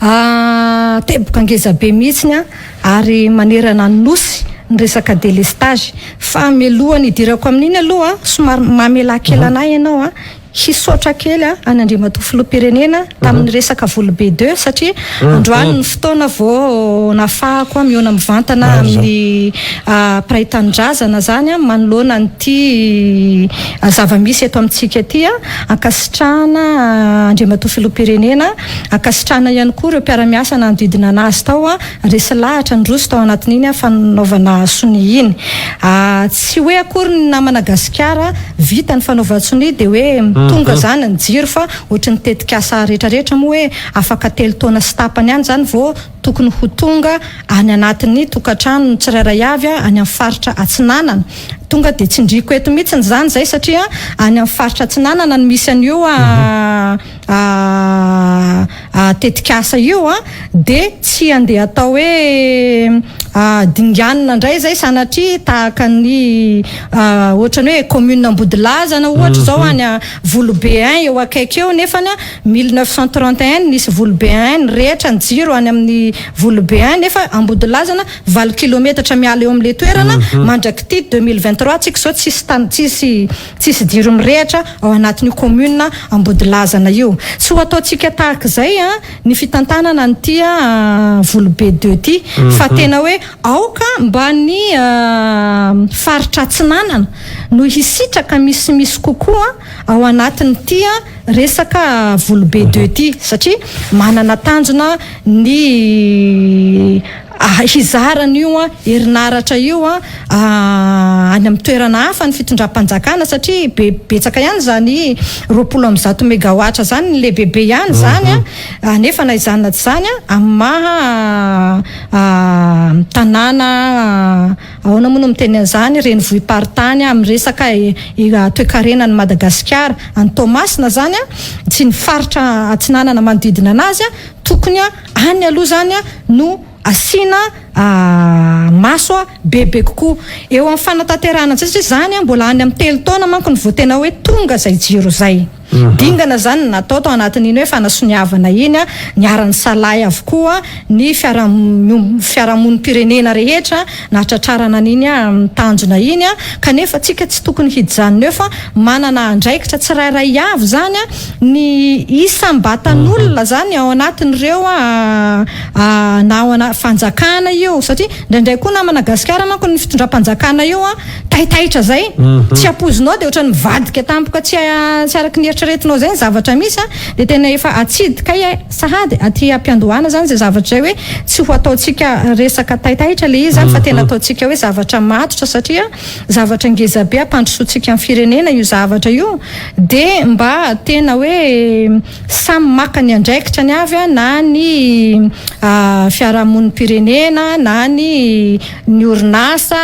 Ah, teboka ngeza be mihitsiny an, ary manerana ny nosy ny resaka delestage, fa mialohan'ny hidirako amin'iny aloha somary mamelà kely anah ianao an, hisaotra kely an an'Andriamatoa Filoham-pirenena tamin'ny resaka Volobe deux satria androany ny fotoana vao nafahako mihaona mivantana amin'ny mpiray tanindrazana zany an manoloana an'ity zava-misy eto amintsika ity an, ankasitrahana Andriamatoa Filoham-pirenena. Ankasitrahana ihany koa ireo mpiara-miasa nanodidina anazy tao, resy lahatra niroso tao anatin'iny fanaovana sonia iny. Tsy hoe akory ny namana Gasikara vita ny fanaovan-tsonia dia hoe tonga izany ny jiro fa ohatry ny tetikasa rehetrarehetra moa hoe afaka telo taona sy tapany any izany vao tokony ho tonga any anatin'ny tokantrano tsirairay avy any amin'ny faritra atsinanana. Tonga dia tsindriako eto mihitsy izany izay satria any amin'ny faritra atsinanana no misy an'io tetikasa io dia tsy andeha atao hoe dinganina indray izay sanatria tahaka ny ohatran'ny hoe commune Ambodilazana ohatra izao any Volobe un eo akaiky eo nefany 1931 nisy Volobe un nirehitra ny jiro any amin'ny Volobe un nefa Ambodilazana valo kilometatra miala eo amin'ilay toerana mandrak'ity 2023 tsika izao tsisy tany tsisy Tsisy jiro mirehatra ao anatin'io commune Ambodilazana io. Tsy ho ataontsika tahak'izay ny fitantanana an'ity Volobe deux ity fa tena hoe aoka mba ny faritra atsinanana no hisitraka misimisy kokoa ao anatin'ity resaka Volobe deux ity satria manana tanjona ny. Hizara an'io herinaratra io any amin'ny toerana hafa ny fitondram-panjakana satria be betsaka ihany izany 120 megawatts izany, ny lehibebe ihany izany an, nefa na izany na tsy izany amin'ny maha tanàna, ahoana moa no miteny an'izany, renivohi-paritany amin'ny resaka toekarena an'i Madagasikara, any Toamasina izany sy ny faritra atsinanana manodidina anazy, tokony Any aloha izany no asiana maso bebe kokoa eo amin'ny fanatanterahana an'izay satria izany mbola any amin'ny 3 taona manko no vao tena hoe tonga izay jiro izay. Dingana izany no natao tao anatin'iny hoe fanasoniavana iny, niara-nisalahy avokoa ny fiarahamonim-pirenena rehetra nahatratrarana an'iny tanjona iny kanefa tsika tsy tokony hijanona eo fa manana andraikitra tsirairay avy izany Ny isam-batan'olona zany ao anatin'ireo na ao ana fanjakana io satria indraindray koa namana gasikara manko ny fitondram-panjakana io an taitaitra zay tsy ampoizinao dia ohatran'ny mivadika tampoka tsy tsy araky ny eritreretinao zay ny zavatra misy an dia tena efa atsidikay sahady aty am-piandohana zany zay zavatra zay hoe tsy ho ataontsika resaka taitaitra le izy zany fa tena ataontsika hoe zavatra matotra satria zavatra ngeza be ampandrosoantsika ny firenena io zavatra io dia mba tena hoe samy maka ny andraikitrany avy na ny fiarahamonim-pirenena na ny ny orinasa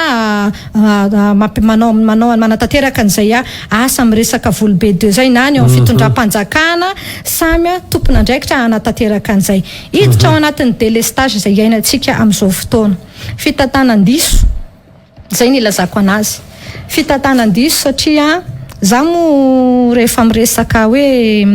manao manao manatanteraka an'izay asa miresaka volobe deux zay na ny eo amin'ny fitondram-panjakana samy tompon'andraikitra hanatanteraka an'izay. Hiditra ao anatin'ny délestage izay iainantsika amin'izao fotoana. Fitantanan-diso. Zay no ilazako anazy. Fitantanan-diso satria za moa rehefa miresaka hoe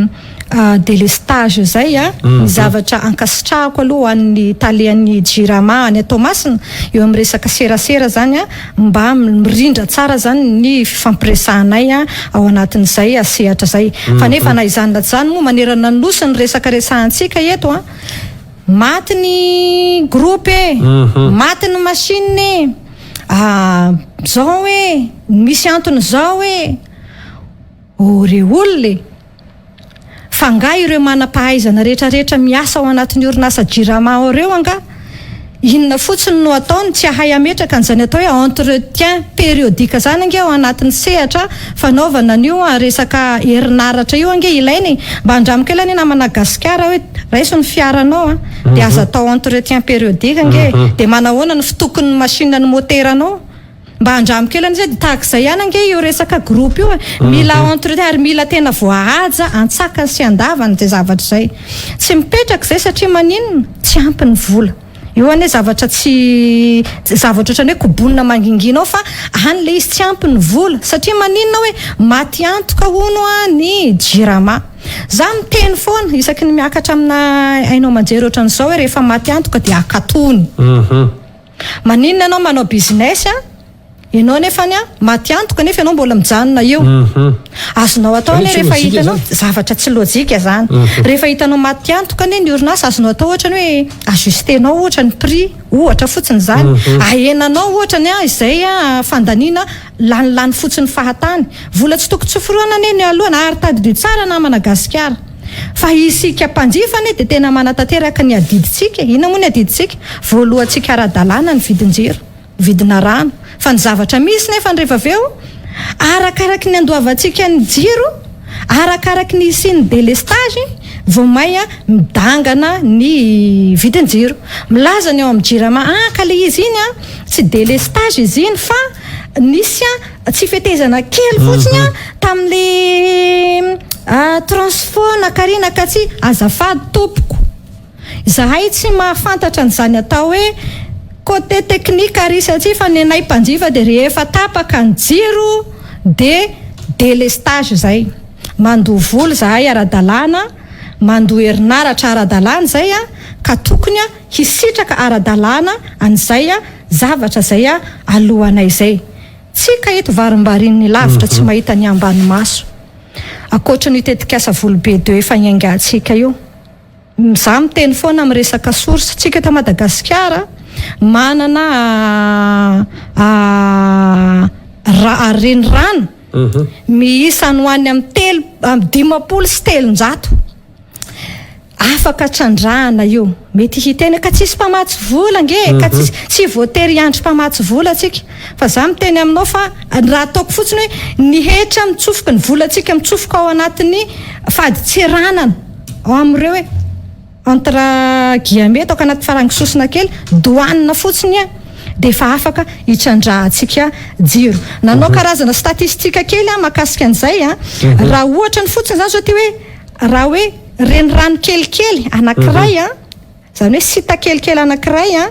délestage zay a, ny zavatra ankasitrahako aloha ho an'ny talehan'ny Jirama any Toamasina eo amin'ny resaka serasera zany a, mba mirindra tsara zany ny fifampiresahanay ao anatin'izay sehatra zay. Fa nefa na izany na tsy izany moa manerana ny Nosy ny resaka resahantsika eto a. Maty ny groupe e, maty ny machine e, zao e, misy antony zao e, oh re olona e, fa nga ireo manam-pahaizana rehetra rehetra miasa ao anatin'ny orinasa Jirama ao ireo angaha inona fotsiny no ataony tsy hahay hametraka an'izany atao hoe entretien périodique zany ange ao anatin'ny sehatra fanaovana an'io resaka herinaratra io ange ilaina e! Mba andramo kely anie namana gasikara hoe raiso ny fiaranao a, dia aza atao entretien périodique ange e, dia manahoana ny fitokon'ny machine ny moteranao? Mba andramo kely anie zay dia tahaka izay ihany ange io resaka groupe io e, mila entretien ary mila tena voahaja antsakany sy andavany izay zavatra izay. Tsy mipetraka izay satria maninona? Tsy ampy ny vola. Io anie zavatra tsy zavatra ohatran'ny hoe kobonina mangingina ao fa any le izy tsy ampy ny vola satria maninona hoe maty antoka hono a ny jirama. Za miteny foana isaky ny miakatra amina haino aman-jery ohatran'izao hoe rehefa maty antoka dia akatony. Maninona ianao manao business a? Ianao nefany an, maty antoka nefa ianao mbola mijanona eo. Azonao atao anie rehefa hitanao, zavatra tsy lojika zany. Rehefa hitanao maty antoka anie ny orinasa, azonao atao ohatra ny hoe ajuster-nao ohatra ny prix, ohatra fotsiny izany. Ahenanao ohatra ny izay fandaniana lanilany fotsiny fahatany. Vola tsy tokony tsoforohana anie ny alohany ary tadidio tsara namana gasikara fa isika mpanjifa anie dia tena manatanteraka ny adidintsika e. Inona moa ny adidintsika? Voalohantsika ara-dalàna ny vidin-jiro. Vidina rano. Fa ny zavatra misy nefa rehefa avy eo, arakaraky ny andoavantsika ny jiro, arakaraky ny hisian'ny délestage vao may midangana ny vidin-jiro. Milaza ny ao amin'ny Jirama, ah ka le izy iny an, tsy délestage izy iny fa nisy tsy fetezana kely fotsiny an tamin'le transfo nakarina ka tsy, azafady tompoko. Izahay tsy mahafantatra an'izany atao hoe côté technique ary satria fa ny anay mpanjifa dia rehefa tapaka ny jiro dia délestage izay. Mandoa vola izahay ara-dalàna, mandoa herinaratra ara-dalàna izay ka tokony hisitraka ara-dalàna an'izay zavatra izay alohanay izay. Tsika eto varimbarian'ny lavitra tsy mahita ny ambany maso. Ankoatran'io tetikasa volobe deux efa niaingantsika io. Za miteny foana am resaka source, tsika eto Madagasikara manana ra renirano miisa any ho any am telo am 350 afaka trandrahana io. Mety hiteny ka tsisy mpamatsy vola ange e, ka tsisy, tsy voatery hiandry mpamatsy vola tsika. Fa za miteny aminao fa raha ataoko fotsiny hoe ny hetra mitsofoka, ny volantsika mitsofoka ao anatin'ny fadintseranana ao amin'ireo hoe entre guillemets ataoko anaty farango sosona kely, douane fotsiny an, dia efa afaka hitrandrahantsika jiro. Nanao karazana statistique kely aho mahakasika an'izay an, raha ohatra ny fotsiny zany zao ty hoe raha hoe renirano kelikely anankiray an, izany hoe site kelikely anankiray an,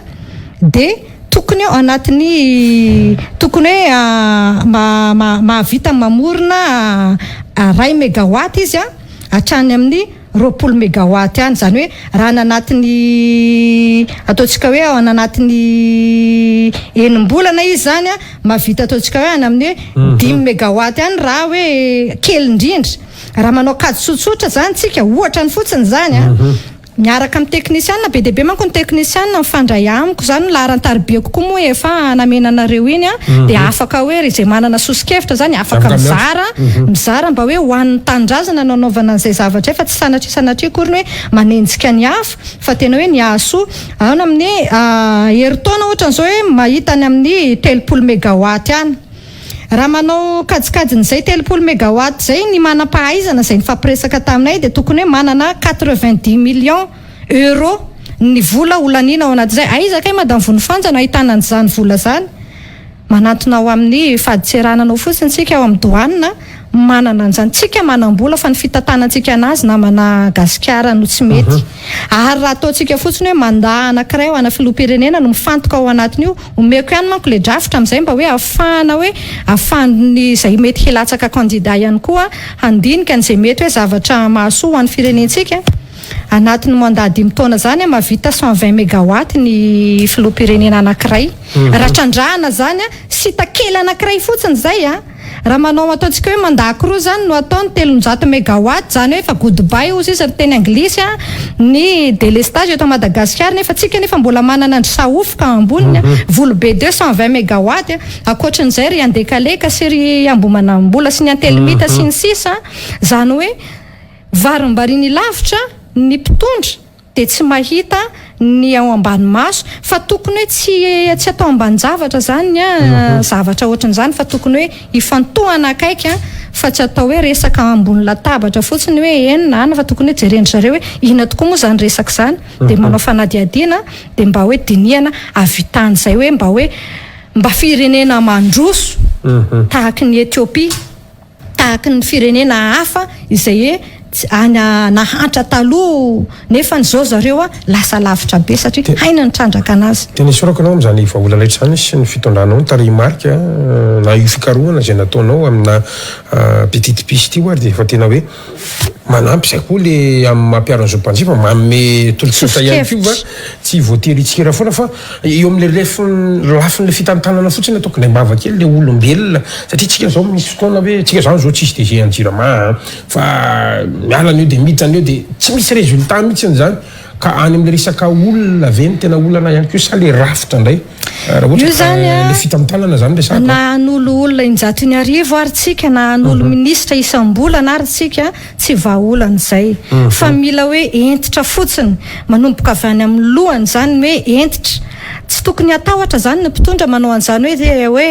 dia tokony ao anatin'ny tokony hoe mahavita mamorona iray megawatt izy an, hatrany amin'ny 20 megawatt any, izany hoe raha any anatin'ny ataontsika hoe ao anatin'ny enim-bolana izy izany an, mahavita ataontsika hoe any amin'ny hoe 5 megawatt any raha hoe kely indrindra. Raha manao kajy tsotsotra izany tsika, ohatra ny fotsiny izany an, miaraka amin'ny teknisiana, be dia be manko ny teknisiana mifandray amiko izany, ny laharan-taribiako koa moa efa namena anareo iny an, dia afaka hoe ry izay manana soso-kevitra izany afaka mizara, mizara mba hoe ho an'ny tanindrazana no anaovana an'izay zavatra izay fa tsy sanatria sanatria akory ny hoe manenjika ny hafa fa tena hoe ny hahasoa. Any amin'ny herintaona ohatran'izao hoe mahita any amin'ny 30 megawatt any. Raha manao kajikajin'izay 30 megawatt izay ny manam-pahaizana izay nifampiresaka taminay dia tokony hoe manana 90 millions euros ny vola ho laniana ao anatin'izay. Aiza kay Madame Vonifanja no ahitana an'izany vola izany? Manantona ao amin'ny fadintseranana ao fotsiny tsika ao amin'ny douane manana an'izany. Tsika manam-bola fa ny fitantanantsika anazy namana Gasikara no tsy mety. Ary raha ataontsika fotsiny hoe mandat anankiray ho ana filoham-pirenena no mifantoka ao anatin'io, Omeko ihany manko le drafitra amin'izay mba hoe ahafahana hoe ahafahan'ny izay mety hilatsaka candidat ihany koa handinika an'izay mety hoe zavatra mahasoa ho an'ny firenentsika. Anatin'ny mandat dimy taona izany mahavita 120 megawatt ny filoham-pirenena anankiray. Raha trandrahana izany site kely anankiray fotsiny izay an! Raha manao ataontsika hoe mandat roa zany no ataony 300 megawatt zany hoe efa goodbye hozy izy ry teny anglisy a, ny delestage eto Madagasikara nefa tsika nefa mbola manana an-dry Sahofoka amboniny a, Volobe 220 megawatt a, ankoatrin'izay ry Andekaleka sy ry Ambohimanambola sy ny Antelimita sy ny sisa zany hoe varimbariany lavitra ny mpitondra. dia tsy mahita ny ao ambany maso fa tokony hoe tsy tsy atao ambanin-javatra zany ny zavatra ohatran'izany fa tokony hoe ifantohana akaiky fa tsy atao hoe resaka ambony latabatra fotsiny hoe eny na any fa tokony hoe jeren-dry zareo hoe inona tokoa moa izany resaka izany dia manao fanadihadiana dia mba hoe dinihana ahavitan'izay hoe mba hoe mba firenena mandroso tahaky ny Ethiopie. Tahaky ny firenena hafa izay hoe any nahantra taloha nefa ny zao zareo lasa lavitra be satria hainy ny trandraka anazy. Tena isaorako anao amin'izany vahaolana rehetra izany sy ny fitondranao ny tarehimarika na io fikarohana izay nataonao amina petite piste io ary dia efa tena hoe manampy izay koa le amin'ny maha mpiaro ny zo mpanjifa manome tolo-kevitra ihany koa fa tsy voatery hitsikera foana fa Eo amin'ilay lefiny, lafin'ilay fitantanana fotsiny ataoko indray mbava kely ilay olombelona satria tsika zao misy fotoana hoe tsika zany zao tsisy DG an'i Jirama an, fa miala an'io dia miditra an'io dia tsy misy résultat mihitsiny zany ka any amin'ilay resaka olona ve no tena olana ihany koa sa ilay rafitra indray raha ohatra Io ka zany ilay an, fitantanana zany resahako na an. hanolo olona 1100 ary tsika na hanolo minisitra isam-bolana ary tsika Tsy vahaolana izay fa mila hoe hentitra fotsiny, manomboka avy any amin'ny lohany izany ny hoe hentitra. Tsy tokony hatahotra izany ny mpitondra manao an'izany hoe hoe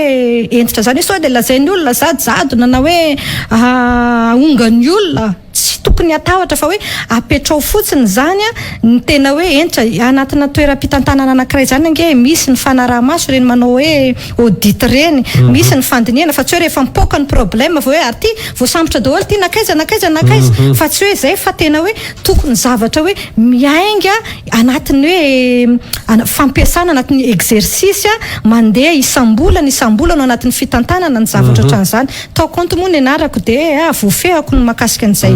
hentitra izany hoe sao dia lazain'ny olona za jadona na hoe ahongan'ny olona. Tsy tokony hatahotra fa hoe apetrao fotsiny izany ny tena hoe hentitra. Anatina toeram-pitantanana anankiray izany ange misy ny fanaraha-maso ireny manao hoe audit ireny, misy ny fandinihana fa tsy hoe rehefa mipoaka ny problème vao hoe ary ity Voasambotra daholo ity nankaiza nankaiza nankaiza fa tsy hoe izay fa tena hoe tokony zavatra hoe miainga anatin'ny hoe fampiasana anatin'ny exercice mandeha isam-bolana isam-bolana ao anatin'ny fitantanana ny zavatra ohatran'izany. Tao compte moa ny anarako dia voafehako ny mahakasika an'izay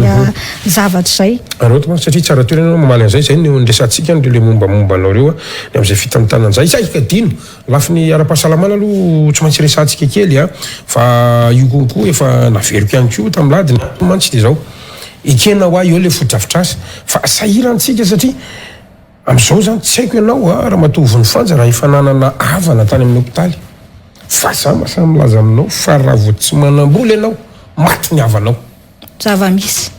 zavatra izay. Arauto mantsy satria tsara toerana ianao mamaly an'izay, izay no niresahantsika an'ireo ilay mombamomba anao ireo ny amin'izay fitantanana izay. Saika adino! Lafiny ara-pahasalamana aloha tsy maintsy resahantsika kely a, fa io konko efa naveriko ihany koa tamin'ny lahady, ny antony mantsy dia izao, ekena hoa eo ilay fotodrafitrasa fa sahiran-tsika satria amin'izao izany tsy haiko ianao a Ramatoa Vonifanja raha efa nanana havana tany amin'ny hopitaly fa za mahasahy milaza aminao fa raha vao tsy manam-bola ianao maty ny havanao. Zava-misy.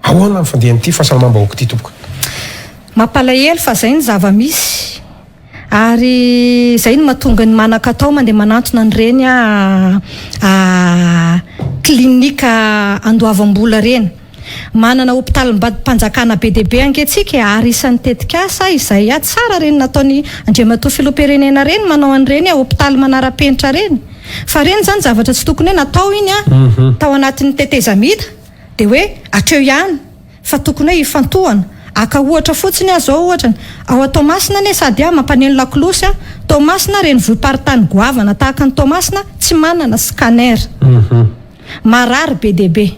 Ahoana ny fandehan'ity fahasalamam-bahoaka ity tompoko? Mampalahelo fa zay ny zava-misy ary zay no mahatonga ny manan-katao mandeha manantona an'ireny clinique andoavam-bola ireny. Manana hopitalim-panjakana be dia be ange tsika e, ary isan'ny tetikasa izay tsara ireny nataon'i Andriamatoa Filoham-pirenena ireny manao an'ireny hopitaly manara-penitra ireny. Fa ireny izany zavatra tsy tokony hoe natao iny tao anatin'ny tetezamita dia hoe hatreo ihany. Fa tokony hoe hifantohana. Haka ohatra fotsiny aho zao ohatra, ao Toamasina anie sady aho mampaneno lakolosy aho, Toamasina renivohi-paritany goavana tahaka an'i Toamasina tsy manana scanner. Marary be dia be.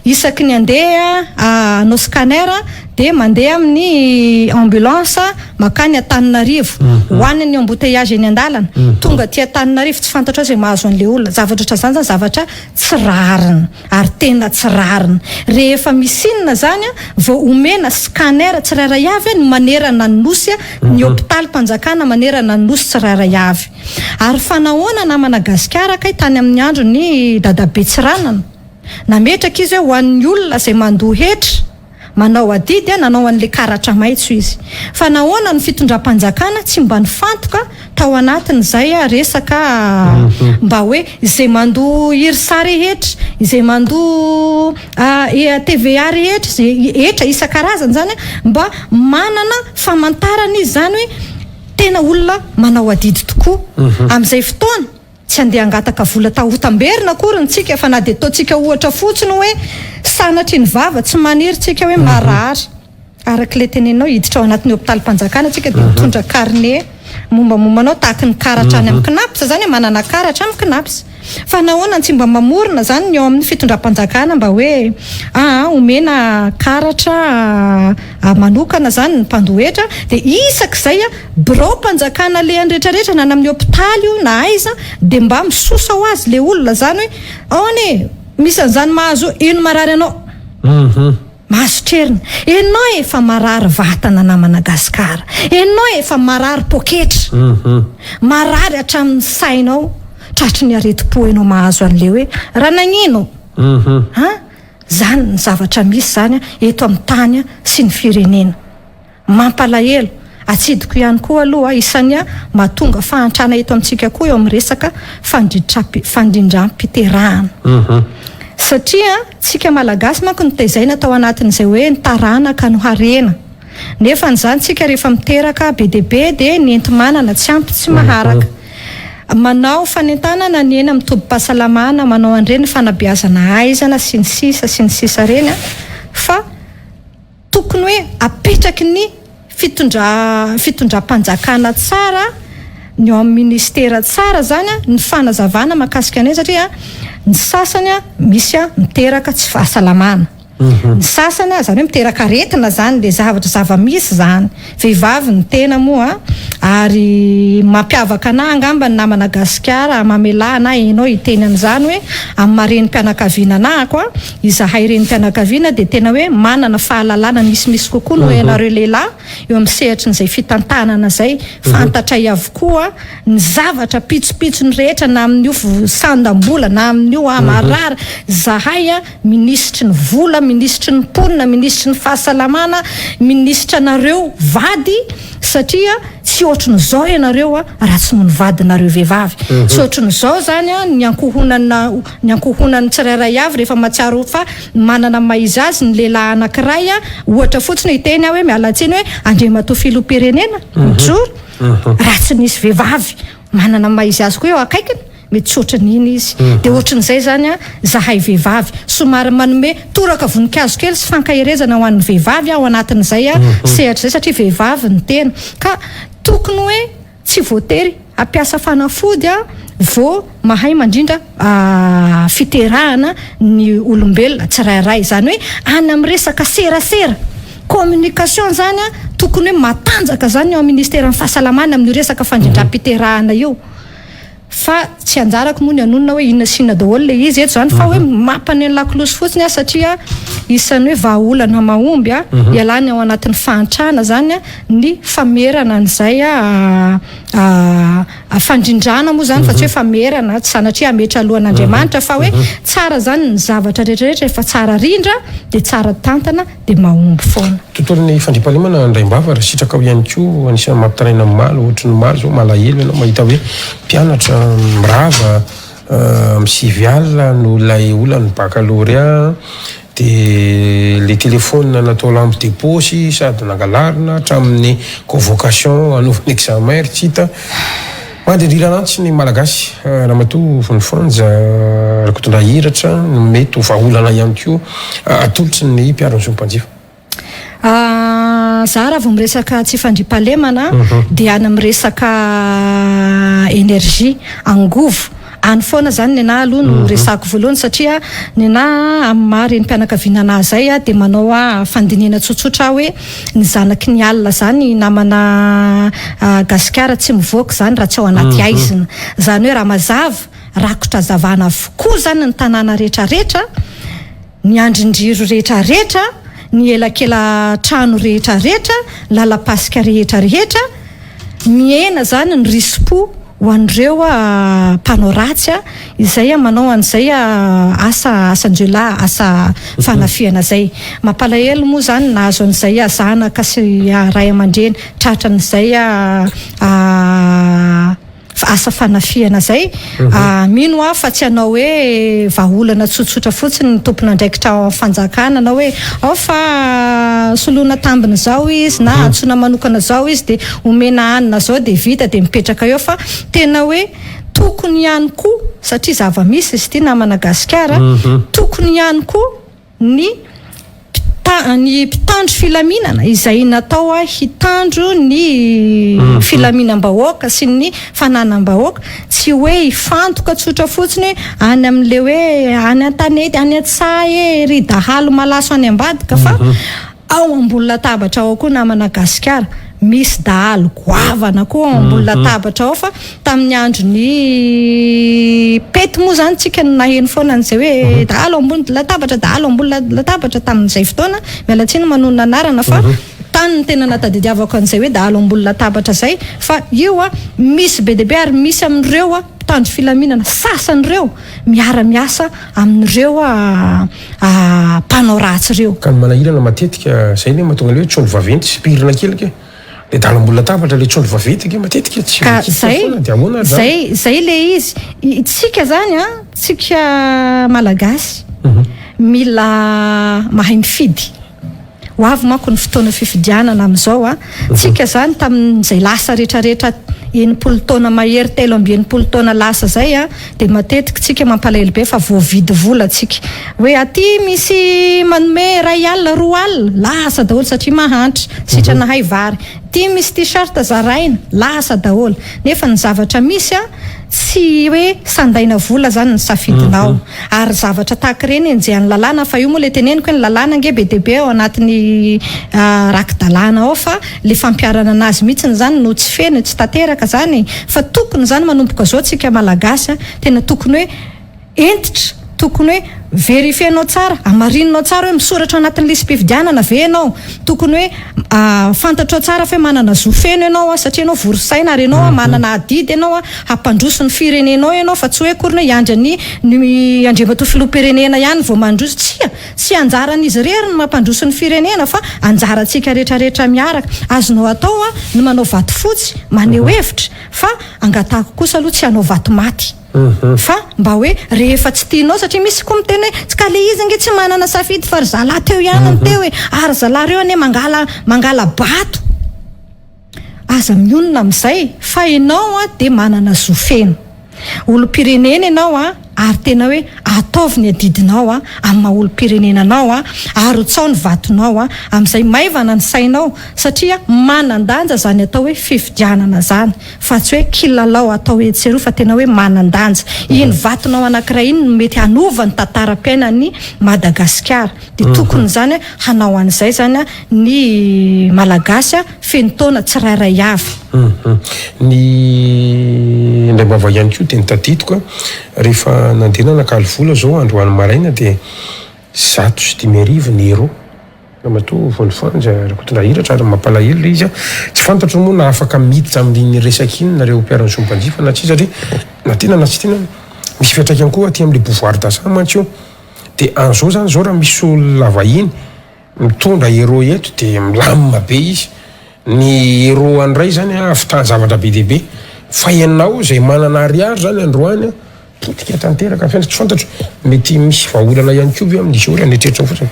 Isaky ny handeha hanao scanner dia mandeha amin'ny ambulance mankany Antananarivo. Hoaniny embouteillage eny an-dalana. Tonga aty Antananarivo tsy fantatrao izay mahazo an'ilay olona. Zavatra ohatran'izany zany zavatra tsy rariny. Ary tena tsy rariny. Rehefa misy inona zany vao omena scanner tsirairay avy ny manerana ny nosy, ny hopitalim-panjakana manerana ny nosy tsirairay avy. Ary fa nahoana namana gasikara kay tany amin'ny andron'i dadabe Tsiranana? Nametraka izy hoe ho an'ny olona izay mandoa hetra, Manao adidy nanao an'ilay karatra maitso izy. Fa nahoana ny fitondram-panjakana tsy mba nifantoka tao anatin'izay resaka mba hoe izay mandoa IRSA rehetra, izay mandoa TVA rehetra, izay hetra isan-karazany izany mba manana famantarana izy izany hoe tena olona manao adidy tokoa. Amin'izay fotoana. Tsy handeha hangataka vola ta hotamberina akory ny tsika fa na dia ataontsika ohatra fotsiny hoe sanatria ny vava tsy maniry tsika hoe marary araka ilay teneninao hiditra ao anatin'ny hopitalim-panjakana tsika dia mitondra carnet mombamomba anao tahaky ny karatra any amin'ny CNaPS zany hoe manana karatra amin'ny CNaPS fa nahoana no tsy mba mamorona zany ny ao amin'ny fitondram-panjakana mba hoe aa omena karatra manokana zany ny mpandoa hetra dia isak'izay Biraom-panjakana alehany retraretra na any amin'ny hopitaly io na aiza dia mba misosa ho azy le olona zany hoe aona e misy an'izany mahazo ino marary anao mahazo trerona enao efa marary vatana namana gasikara enao efa marary poketra marary hatramin'ny sainao tratry ny aretim-po enao mahazo an'le hoe raha nagnino an zany ny zavatra misy zany eto amin'ny tany sy ny firenena. Mampalahelo. Atsidiko ihany koa aloha isan'ny mahatonga fahantrana eto amintsika koa eo amin'ny resaka fandrindram-piterahana. Satria tsika Malagasy manko notezaina tao anatin'izay hoe ny taranaka no harena. Nefa an'izany tsika rehefa miteraka be dia be dia ny enti-manana tsy ampy tsy maharaka. Manao fanentanana ny eny amin'ny tobim-pahasalamana, manao an'ireny fanabeazana aizana sy ny sisa sy ny sisa ireny fa Tokony hoe apetraky ny fitondra fitondram-panjakana tsara ny ao amin'ny ministera tsara zany ny fanazavana mahakasika an'ireny satria ny sasany misy miteraka tsy fahasalamana, ny sasany zany hoe miteraka aretina zany le zavatra zava-misy zany, vehivavy ny tena moa ary mampiavaka anah angamba ny namana gasikara mamelà anah enao hiteny an'izany hoe amin'ny maha renim-pianakaviana anahako a, Izahay renim-pianakaviana dia tena hoe manana fahalalana misimisy kokoa noho ianareo lehilahy eo amin'ny sehatry ny izay fitantanana izay. Fantatray avokoa ny zavatra pitsopitsony rehetra na amin'io sandam-bola na amin'io marary. Izahay minisitry ny vola, minisitry ny mponina, minisitry ny fahasalamana, minisitra anareo vady satria tsy ohatrin'izao ianareo raha tsy noho ny vadinareo vehivavy. Tsy ohatrin'izao izany ny ankohonana Ny ankohonan'ny tsirairay avy rehefa mahatsiaro fa manana ny maha izy azy ny lehilahy anankiray, ohatra fotsiny hiteny aho hoe miala tsiny hoe Andriamatoa Filoham-pirenena mijoro, raha tsy nisy vehivavy manana ny maha izy azy koa eo akaikiny mety tsy ohatran'iny izy. Dia ohatran'izay izany zahay vehivavy, somary manome toraka voninkazo kely sy fankaherezana ho an'ny vehivavy aho ao anatin'izay sehatra izay satria vehivavy ny tena ka tokony hoe Tsy voatery hampiasa fanafody vao mahay mandrindra fiterahana ny olombelona tsirairay. Izany hoe any amin'ny resaka serasera, communication izany tokony hoe matanjaka izany ny ao amin'ny ministeran'ny fahasalamana amin'io resaka fandrindram-piterahana io. Fa tsy anjarako moa ny hanonona hoe inona sy inona daholo ilay izy eto izany fa hoe mampaneno lakolosy fotsiny aho satria isan'ny hoe vahaolana mahomby ialana ao anatin'ny fahantrana izany ny famerana an'izay fandrindrana moa izany fa tsy hoe famerana, tsy sanatria hametra alohan'Andriamanitra fa hoe tsara izany ny zavatra rehetra rehetra efa tsara rindra dia tsara tantana dia mahomby foana. Tontolon'ny fandriampahalemana Andraimbava, raha sitrakao ihany koa, anisan'ny mampitaraina ny maro, ohatry ny maro izao malahelo ianao mahita hoe mpianatra mirava amin'ny sivy alina noho ilay olan'ny baccalauréat, dia ilay téléphone natao lampe de poche sady nangalarina hatramin'ny convocation hanaovana examen ry tsy hita. Mandrindrina antsy ny Malagasy, Ramatoa Vonifanja Rakotondrahiratra no mety ho vahaolana ihany koa atolotry ny mpiaro ny zom-panjifa. Za raha vao miresaka tsy fandriampahalemana dia any miresaka énergie, angovo, any foana zany nenaha aloha no resahako voalohany satria nenaha amin'ny maha renim-pianakaviana anahy zay dia manao fandinihana tsotsotra aho hoe ny zanaky ny alina zany namana gasikara tsy mivoaka zany raha tsy ao anaty haizina, zany hoe raha mazava rakotra hazavana avokoa zany ny tanàna retraretra, ny andrin-jiro rehetrarehetra, ny elakela-trano rehetrarehetra, lalam-pasika rehetrarehetra, mihena izany ny risi-po ho an'ireo mpanao ratsy izay manao an'izay asa asan-jiolahy, asa fanafihana izay. Mampalahelo moa izany nahazo an'izay zanaka sy ray aman-dreny tratran'izay asa fanafihana zay, mino aho fa tsy hanao hoe vahaolana tsotsotra fotsiny ny tompon'andraikitra ao amin'ny fanjakana na hoe ao fa soloina tambiny zao izy na antsoina manokana zao izy dia omena hanina zao dia vita dia mipetraka eo fa tena hoe tokony ihany koa satria zava-misy izy ity namana gasikara, tokony ihany koa ny ny mpitandro filaminana izay natao hitandro ny filaminam-bahoaka sy ny fananam-bahoaka, tsy hoe hifantoka tsotra fotsiny hoe any amin'ilay hoe any an-tanety, any an-tsaha e, ry dahalo malaso any ambadika fa ao ambony latabatra ao koa namana gasikara, misy dahalo goavana koa ao ambony latabatra ao fa Tamin'ny andron'i Pety moa izany tsika no naheno foana an'izay hoe dahalo ambony latabatra, dahalo ambony latabatra tamin'izay fotoana, miala tsiny manonona anarana fa tany no tena natadidiavako an'izay hoe dahalo ambony latabatra izay fa io a misy be dia be ary misy amin'ireo mpitandro filaminana sasany ireo miara-miasa amin'ireo mpanao ratsy ireo. Ka ny manahirana matetika izay anie mahatonga ilay hoe trondro vaventy sy pirina kely kay. Le dala ambony latabatra le trondro vaventy ange matetika tsy Ka mikitika zay, foana de ahoana ry zay, zay le izy. I- Tsika zany an, tsika Malagasy mila mahay mifidy. Ho avy manko ny fotoana fifidianana amin'izao an. Tsika zany tamin'izay lasa retraretra 60 taona mahery, 63 taona lasa zay an, dia matetika tsika mampalahelo be fa voavidy vola tsika. Hoe aty misy manome 1 alina, 2 alina, lasa daholo satria mahantra, sitrana hay vary. Ity misy t-shirt zaraina, lasa daholo. Nefa ny zavatra misy an, tsy hoe sandaina vola zany ny safidinao. Ary zavatra tahaka ireny enjehan'ny lalàna, fa io moa le teneniko hoe ny lalàna ange be dia be ao anatin'ny raki-dalàna ao fa le fampiharana anazy mihitsiny zany no tsy feno, tsy tanteraka zany e. Fa tokony zany manomboka zao tsika Malagasy an, tena tokony hoe hentitra, tokony hoe verifier-nao tsara, hamarininao tsara hoe misoratra ao anatin'ny lisi-pifidianana ve ianao, tokony hoe fantatrao tsara fa hoe manana zo feno ianao satria ianao vory saina ary ianao manana adidy ianao hampandroso ny firenenao ianao fa tsy hoe akory ny hoe hiandry an'i ny Andriamatoa Filoham-pirenena ihany vao mandroso, tsia, tsy anjaran'izy irery ny mampandroso ny firenena fa anjarantsika rehetrarehetra miaraka, azonao atao ny manao vato fotsy, maneho hevitra fa angatahako kosa aloha tsy hanao vato maty. Fa mba hoe rehefa tsy tianao satria misy koa miteny hoe tsy ka le izy ange tsy manana safidy fa ry zalahy teo ihany no teo e, ary zalahy reo anie mangala mangala bato. Aza mionona amin'izay fa ianao dia manana zo feno. Olom-pirenena ianao ary tena hoe ataovy ny adidinao amin'ny maha olom-pirenena anao, arotsao ny vatonao amin'izay maivana ny sainao satria manan-danja izany atao hoe fifidianana izany. Fa tsy hoe kilalao atao etsy sy eroa fa tena hoe manan-danja. Iny vatonao anankiray iny no mety hanova ny tantaram-piainan'i Madagasikara. Dia tokony izany hanao an'izay izany ny Malagasy feno taona tsirairay avy. Ny indraim-bava ihany koa dia ny tadidiko rehefa nandeha nanakalo vola izao androany maraina dia 501 ny euro. Ramatoa Vonifanja Rakotondrahiratra ary mampalahelo ilay izy an! Tsy fantatro moa na afaka miditra amin'iny resaka iny nareo mpiara-misoa mpanjifa na tsia satria na tiana na tsy tiana misy fiantraikany koa aty amin'ilay pouvoir d'achat mantsy io. Dia an'izao zany izao raha misy olona vahiny. Mitondra euro eto dia milamina be izy. Ny euro andray zany ahavitany zavatra be dia be. Fa ianao izay manana ariary zany androany an, potika tanteraka ny fiainana. Tsy fantatro, mety misy vahaolana ihany koa ve amin'izy io raha ny eritreritrao fotsiny?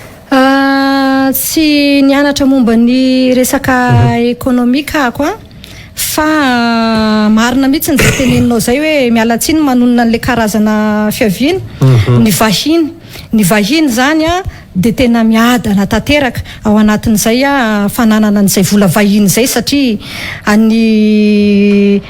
Tsy nianatra momba ny resaka ekonomika ako an, fa marina mihitsy izay teneninao izay hoe miala tsiny manonona an'ilay karazana fiaviana, ny vahiny. Ny vahiny izany dia tena miadana tanteraka ao anatin'izay fananana an'izay vola vahiny izay satria ny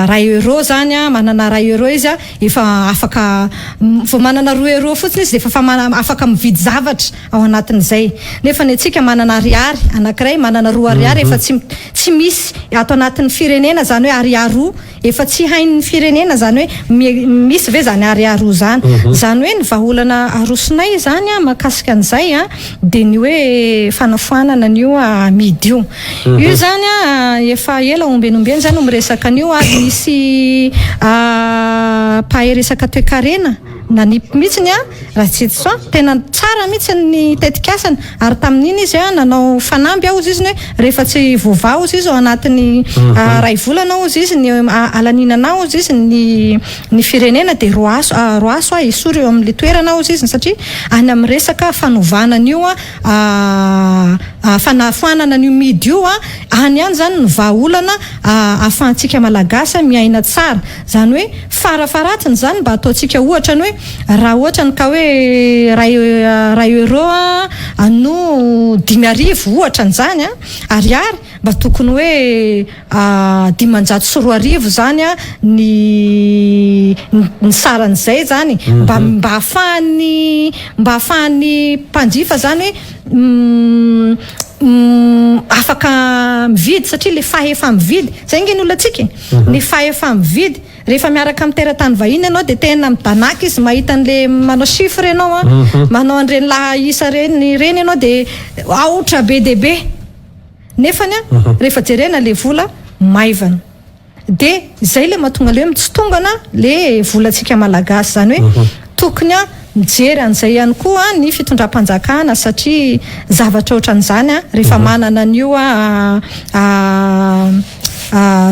ray euro izany, manana ray euro izy efa afaka, vao manana roa euro fotsiny izy dia efa afaka mividy zavatra ao anatin'izay. Nefa ny antsika manana ariary anankiray, manana roa ariary efa tsy misy ato anatin'ny firenena izany hoe ariary roa. Efa tsy hain'ny firenena izany hoe misy ve izany ariary roa izany. Izany hoe ny vahaolana arosonay izany mahakasika an'izay dia ny hoe fanafoanana an'io amidy io. Io izany efa ela ombieny ombieny izany no miresaka an'io ary nisy mpahay resaka toekarena nanipy mihitsy Ratsitson, tena tsara mihitsy ny tetikasany ary tamin'iny izy nanao fanamby hozy izy ny hoe rehefa tsy voavaha hozy izy ao anatin'ny iray volana hozy izy ny alaninana hozy izy ny ny firenena dia roaso roaso aho esory eo amin'ilay toerana hozy izy satria any amin'ny resaka fanovana an'io fanafoanana an'io midy io any ihany izany ny vahaolana ahafahantsika Malagasy miaina tsara. Izany hoe farafaharatsiny izany mba ataontsika ohatra ny hoe raha ohatra ny ka hoe iray iray euro no 5000 ohatra an'izany an, ariary, mba tokony hoe 2500 izany ny ny saran'izay izany mba mba ahafahan'ny mba ahafahan'ny mpanjifa izany hoe afaka mividy satria ilay fahefa-mividy, izay ange ny olantsika e! Ny fahefa-mividy, rehefa miaraka amin'ny teratany vahiny ianao dia tena midanàka izy mahita an'le manao chiffre ianao an, manao an'ireny laha isa ireny ireny ianao dia aotra be dia be. Nefany an, rehefa jerena le vola maivana. Dia izay le mahatonga le hoe mitsitongana le volantsika malagasy. Izany hoe tokony an mijery an'izay ihany koa ny fitondram-panjakana satria zavatra ohatran'izany rehefa manana an'io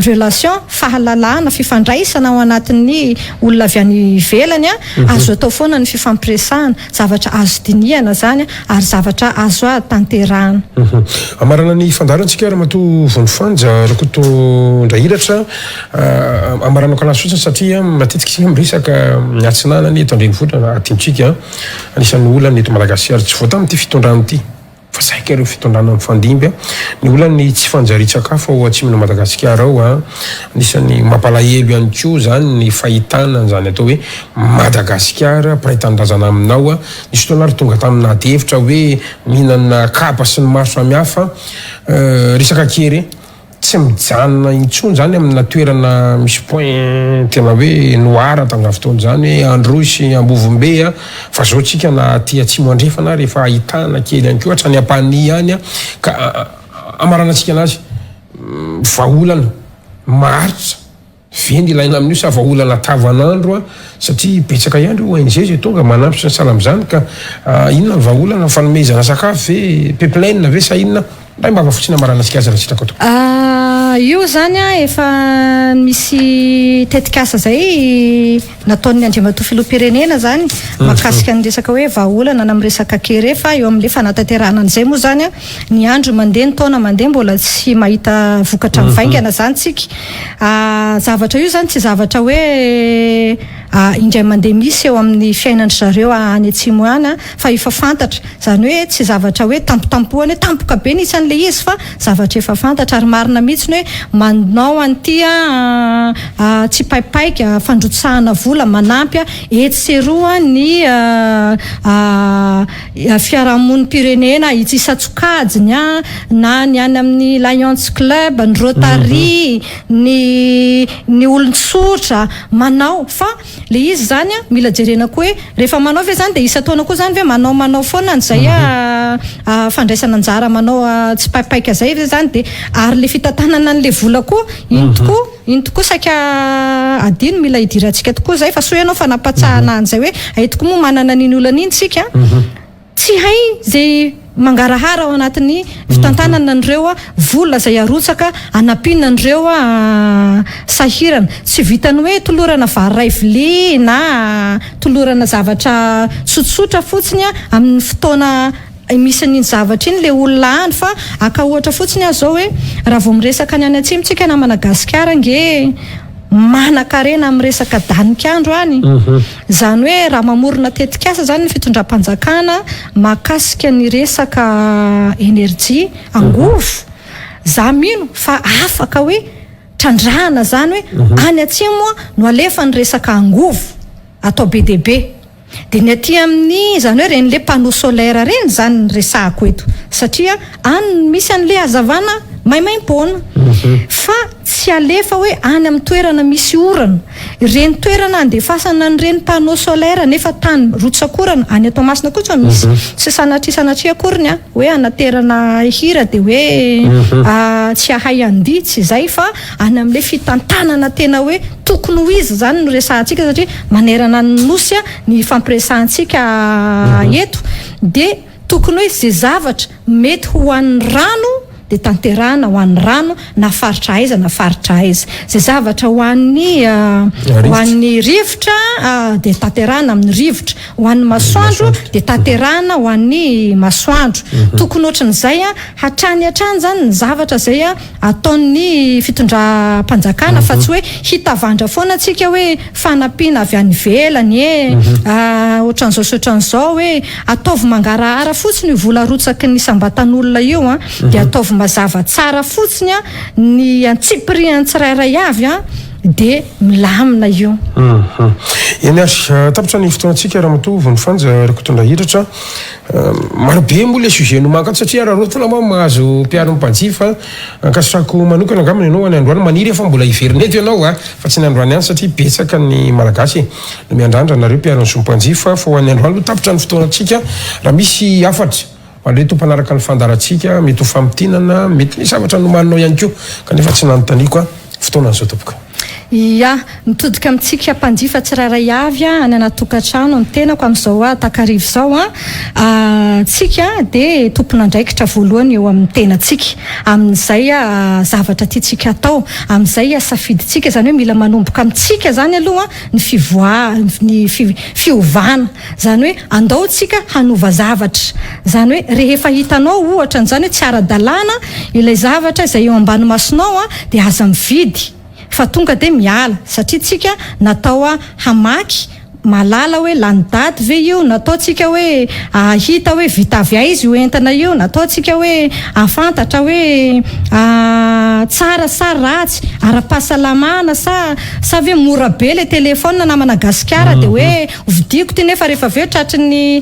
relation, fahalalana, fifandraisana ao anatin'ny olona avy any ivelany, azo atao foana ny fifampiresahana, zavatra azo dinihana izany ary zavatra azo tanterahana. Hamarana ny fandaharantsika Ramatoa Vonifanja Rakotondrahiratra. Amaranako anazy fotsiny satria matetika isika miresaka ny atsinanana eto an-drenivohitra na adinontsika anisan'ny olana eto Madagasikara tsy vao tamin'ity fitondrana ity fa saika ireo fitondrana mifandimby ny olan'ny tsy fanjarian-tsakafo ao atsimon'i Madagasikara ao anisan'ny mampalahelo ihany koa izany ny fahitana an'izany atao hoe Madagasikara mpiray tanindrazana aminao nisy fotoana ary tonga tamina ady hevitra hoe mihinana kaba sy ny maro samihafa resaka kere Tsy mijanona intsony izany amina toerana misy point tena hoe noir tamin'izany fotoana izany hoe Androy sy Ambovombe a, fa zao tsika na aty atsimo andrefana ary efa ahitana kely ihany koa hatrany Ampanihy any a, ka amaranantsika anazy vahaolana maharitra. Ve ny ilaina amin'io sa vahaolana tavanandro a? Satria betsaka ihany ireo ONG izay tonga manampy sy ny sahala amin'izany ka inona ny vahaolana? Fanomezana sakafo ve? Pipeline ve sa inona? Ndray mba fotsiny amaranantsika azy raha sitraka tompoko. Io izany efa misy tetikasa izay nataon'ny Andriamatoa Filoham-pirenena izany mahakasika ny resaka hoe vahaolana na amin'ny resaka kere fa eo amin'ilay fanatanterahana an'izay moa izany ny andro mandeha ny taona mandeha mbola tsy mahita vokatra mivaingana izany tsika. Zavatra io izany tsy zavatra hoe indray mandeha misy eo amin'ny fiainan-dry zareo any atsimo any fa efa fantatra. Izany hoe tsy zavatra hoe tampotampohana hoe tampoka be nisy an'ilay izy fa zavatra efa fantatra ary marina mihitsy ny hoe manao an'ity tsipaipaika fandrotsahana vola manampy etsy sy eroa ny fiarahamonim-pirenena isan-tsokajiny na ny any amin'ny Lions Club, ny Rotary, ny ny olon-tsotra manao fa le izy izany mila jerena koa hoe rehefa manao ve izany dia isan-taona koa izany ve manao manao foana an'izay fandraisana anjara manao tsipaipaika izay ve izany dia ary le fitantanana an'le vola koa iny tokoa Iny tokoa saika adino mila idirantsika tokoa izay fa soa ianao fa nampatsahana an'izay hoe hay tokoa moa manana an'iny olana iny tsika tsy hay izay mangarahara ao anatin'ny fitantanana an'ireo vola izay arotsaka hanampiana an'ireo sahirana. Tsy vitan'ny hoe tolorana vary iray vilia na tolorana zavatra tsotsotra fotsiny amin'ny fotoana misy an'iny zavatra iny ilay olona any fa haka ohatra fotsiny aho izao hoe raha vao miresaka ny any atsimo tsika namana gasikara ange manankarena amin'ny resaka danik'andro any. Izany hoe raha mamorona tetikasa izany ny fitondram-panjakana mahakasika ny resaka enerjia, angovo, za mino fa afaka hoe trandrahana izany hoe any atsimo no alefa ny resaka angovo, atao be dia be. Dia ny aty amin'ny, izany hoe ireny le panneau solaire ireny izany no resahako eto, satria any no misy an'le hazavana maimaimpoana, fa tsy alefa hoe any amin'ny toerana misy orana, ireny toerana andefasana an'ireny panneau solaire nefa tany rotsak'orana, any Toamasina koa izao misy, tsy sanatria sanatria akoriny an, hoe anaterana hira dia hoe tsy hahay handihy, tsy izay fa any amin'ilay fitantanana tena hoe tokony ho izy izany no resahantsika satria manerana ny Nosy ny ifampiresahantsika eto dia tokony hoe izay zavatra mety ho an'ny rano dia tanterahana ho an'ny rano na faritra aiza na faritra aiza. Izay zavatra ho an'ny ho an'ny rivotra dia tanterahana amin'ny rivotra, ho an'ny masoandro dia tanterahana ho an'ny masoandro. Tokony ohatran'izay hatrany hatrany izany ny zavatra izay ataon'ny fitondram-panjakana fa tsy hoe hitavandra foana tsika hoe fanampiana avy any ivelany e, ohatran'izao sy ohatran'izao hoe ataovy mangarahara fotsiny io vola arotsaky ny isam-batan'olona io an, dia ataovy mazava tsara fotsiny an ny antsipiriany tsirairay avy an dia milamina io. Eny ary, tapitra ny fotoantsika Ramatoa Vonifanja Rakotondrahiratra. Marobe moa le sujet nomaniko ato satria araraotina moa mahazo mpiaro ny mpanjifa. Ankasitrahako manokana angambany ianao any androany. Maniry aho fa mbola hiverina eto ianao a, fa tsy ny androany ihany satria betsaka ny Malagasy no miandrandra anareo mpiaro ny zo mpanjifa. Fa ho an'ny androany aloha tapitra ny fotoanantsika. Raha misy hafatra ho an'ireto mpanaraka ny fandaharantsika, mety ho famintinana, mety nisy zavatra nomaninao ihany koa kanefa tsy nanontaniako a, fotoanan'izao tompoko. Ia, mitodika amintsika mpanjifa tsirairay avy any anaty tokantrano ny tenako amin'izao takariva izao. Tsika dia tompon'andraikitra voalohany eo amin'ny tenantsika, amin'izay zavatra tiantsika atao, amin'izay safidintsika, izany hoe mila manomboka amintsika izany aloha ny fivoaha, ny fiovana, izany hoe andao tsika hanova zavatra, izany hoe rehefa hitanao ohatra an'izany hoe tsy ara-dalàna ilay zavatra izay eo ambany masonao dia aza mividy fa tonga dia miala satria tsika natao hamaky mahalala hoe lany daty ve io, natao tsika hoe hahita hoe vita avy aiza io entana io, natao tsika hoe hahafantatra hoe tsara sa ratsy, ara-pahasalamana sa sa ve mora be le téléphone namana gasikara dia hoe hovidiako ty nefa rehefa avy eo tratry ny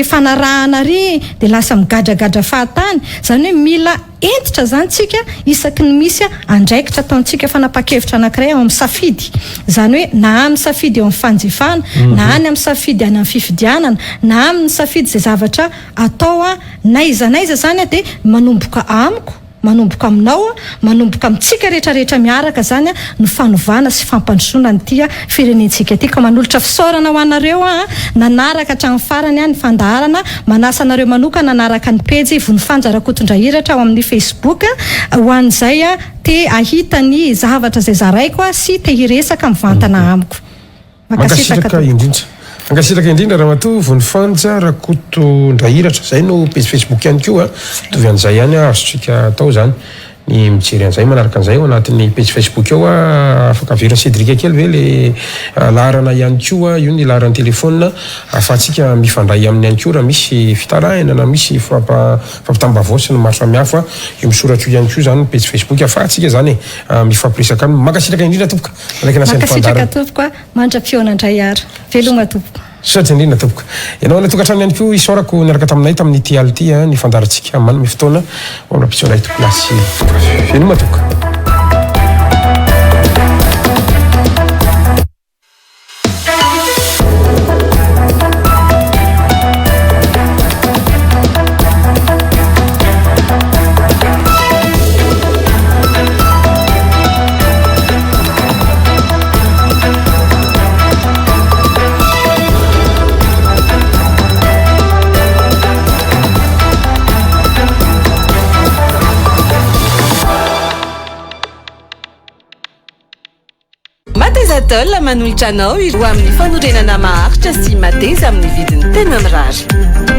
fanarahana ary dia lasa migadragadra fahatany, zany hoe mila hentitra zany tsika isaky ny misy andraikitra ataontsika fanapahan-kevitra anankiray ao amin'ny safidy, zany hoe na amin'ny safidy eo amin'ny fanjifana, na any amin'ny safidy any amin'ny fifidianana, na amin'ny safidy izay zavatra atao n'aiza n'aiza zany dia manomboka amiko, Manomboka aminao, manomboka amintsika rehetra rehetra miaraka izany no fanovana sy fampandrosoana an'ity firenentsika ity. Ka manolotra fisaorana ho anareo aho nanaraka hatramin'ny farany ny fandaharana. Manasa anareo manokana hanaraka ny pejy Vonifanja Rakotondrahiratra ao amin'ny Facebook ho an'izay te hahita ny zavatra izay zaraiko sy te hiresaka mivantana amiko. Mankasitraka tompoko. Indrindra. Mankasitraka indrindra Ramatoa Vonifanja Rakotondrahiratra. Zay no pejy Facebook ihany koa. Mitovy an'izay ihany azontsika atao zany ny mijery an'izay manaraka an'izay ao anatin'ny pejy Facebook ao. Afaka averin'i Cédric kely ve le laharana ihany koa, io ny laharan'ny telefaonina ahafahantsika mifandray aminy ihany koa raha misy fitarahina na misy fampitam-baovao sy ny maro samihafa. Io misoratra io ihany koa zany ny pejy Facebook ahafahantsika zany mifampiresaka aminy. Mankasitraka indrindra tompoko. Mankasitraka tompoko a, mandra-pihaona indray ary. Veloma tompoko. Misaotra indrindra tompoko. Ianao any an-tokantrano ihany koa isaorako niaraka taminay tamin'ity alina ity ny fandaharantsika manome fotoana ho amin'ny rahampitso indray tompoko lahy sy vavy. Veloma tompoko. Total manolotra anao ho amin'ny fanorenana maharitra sy mateza amin'ny vidiny tena mirary.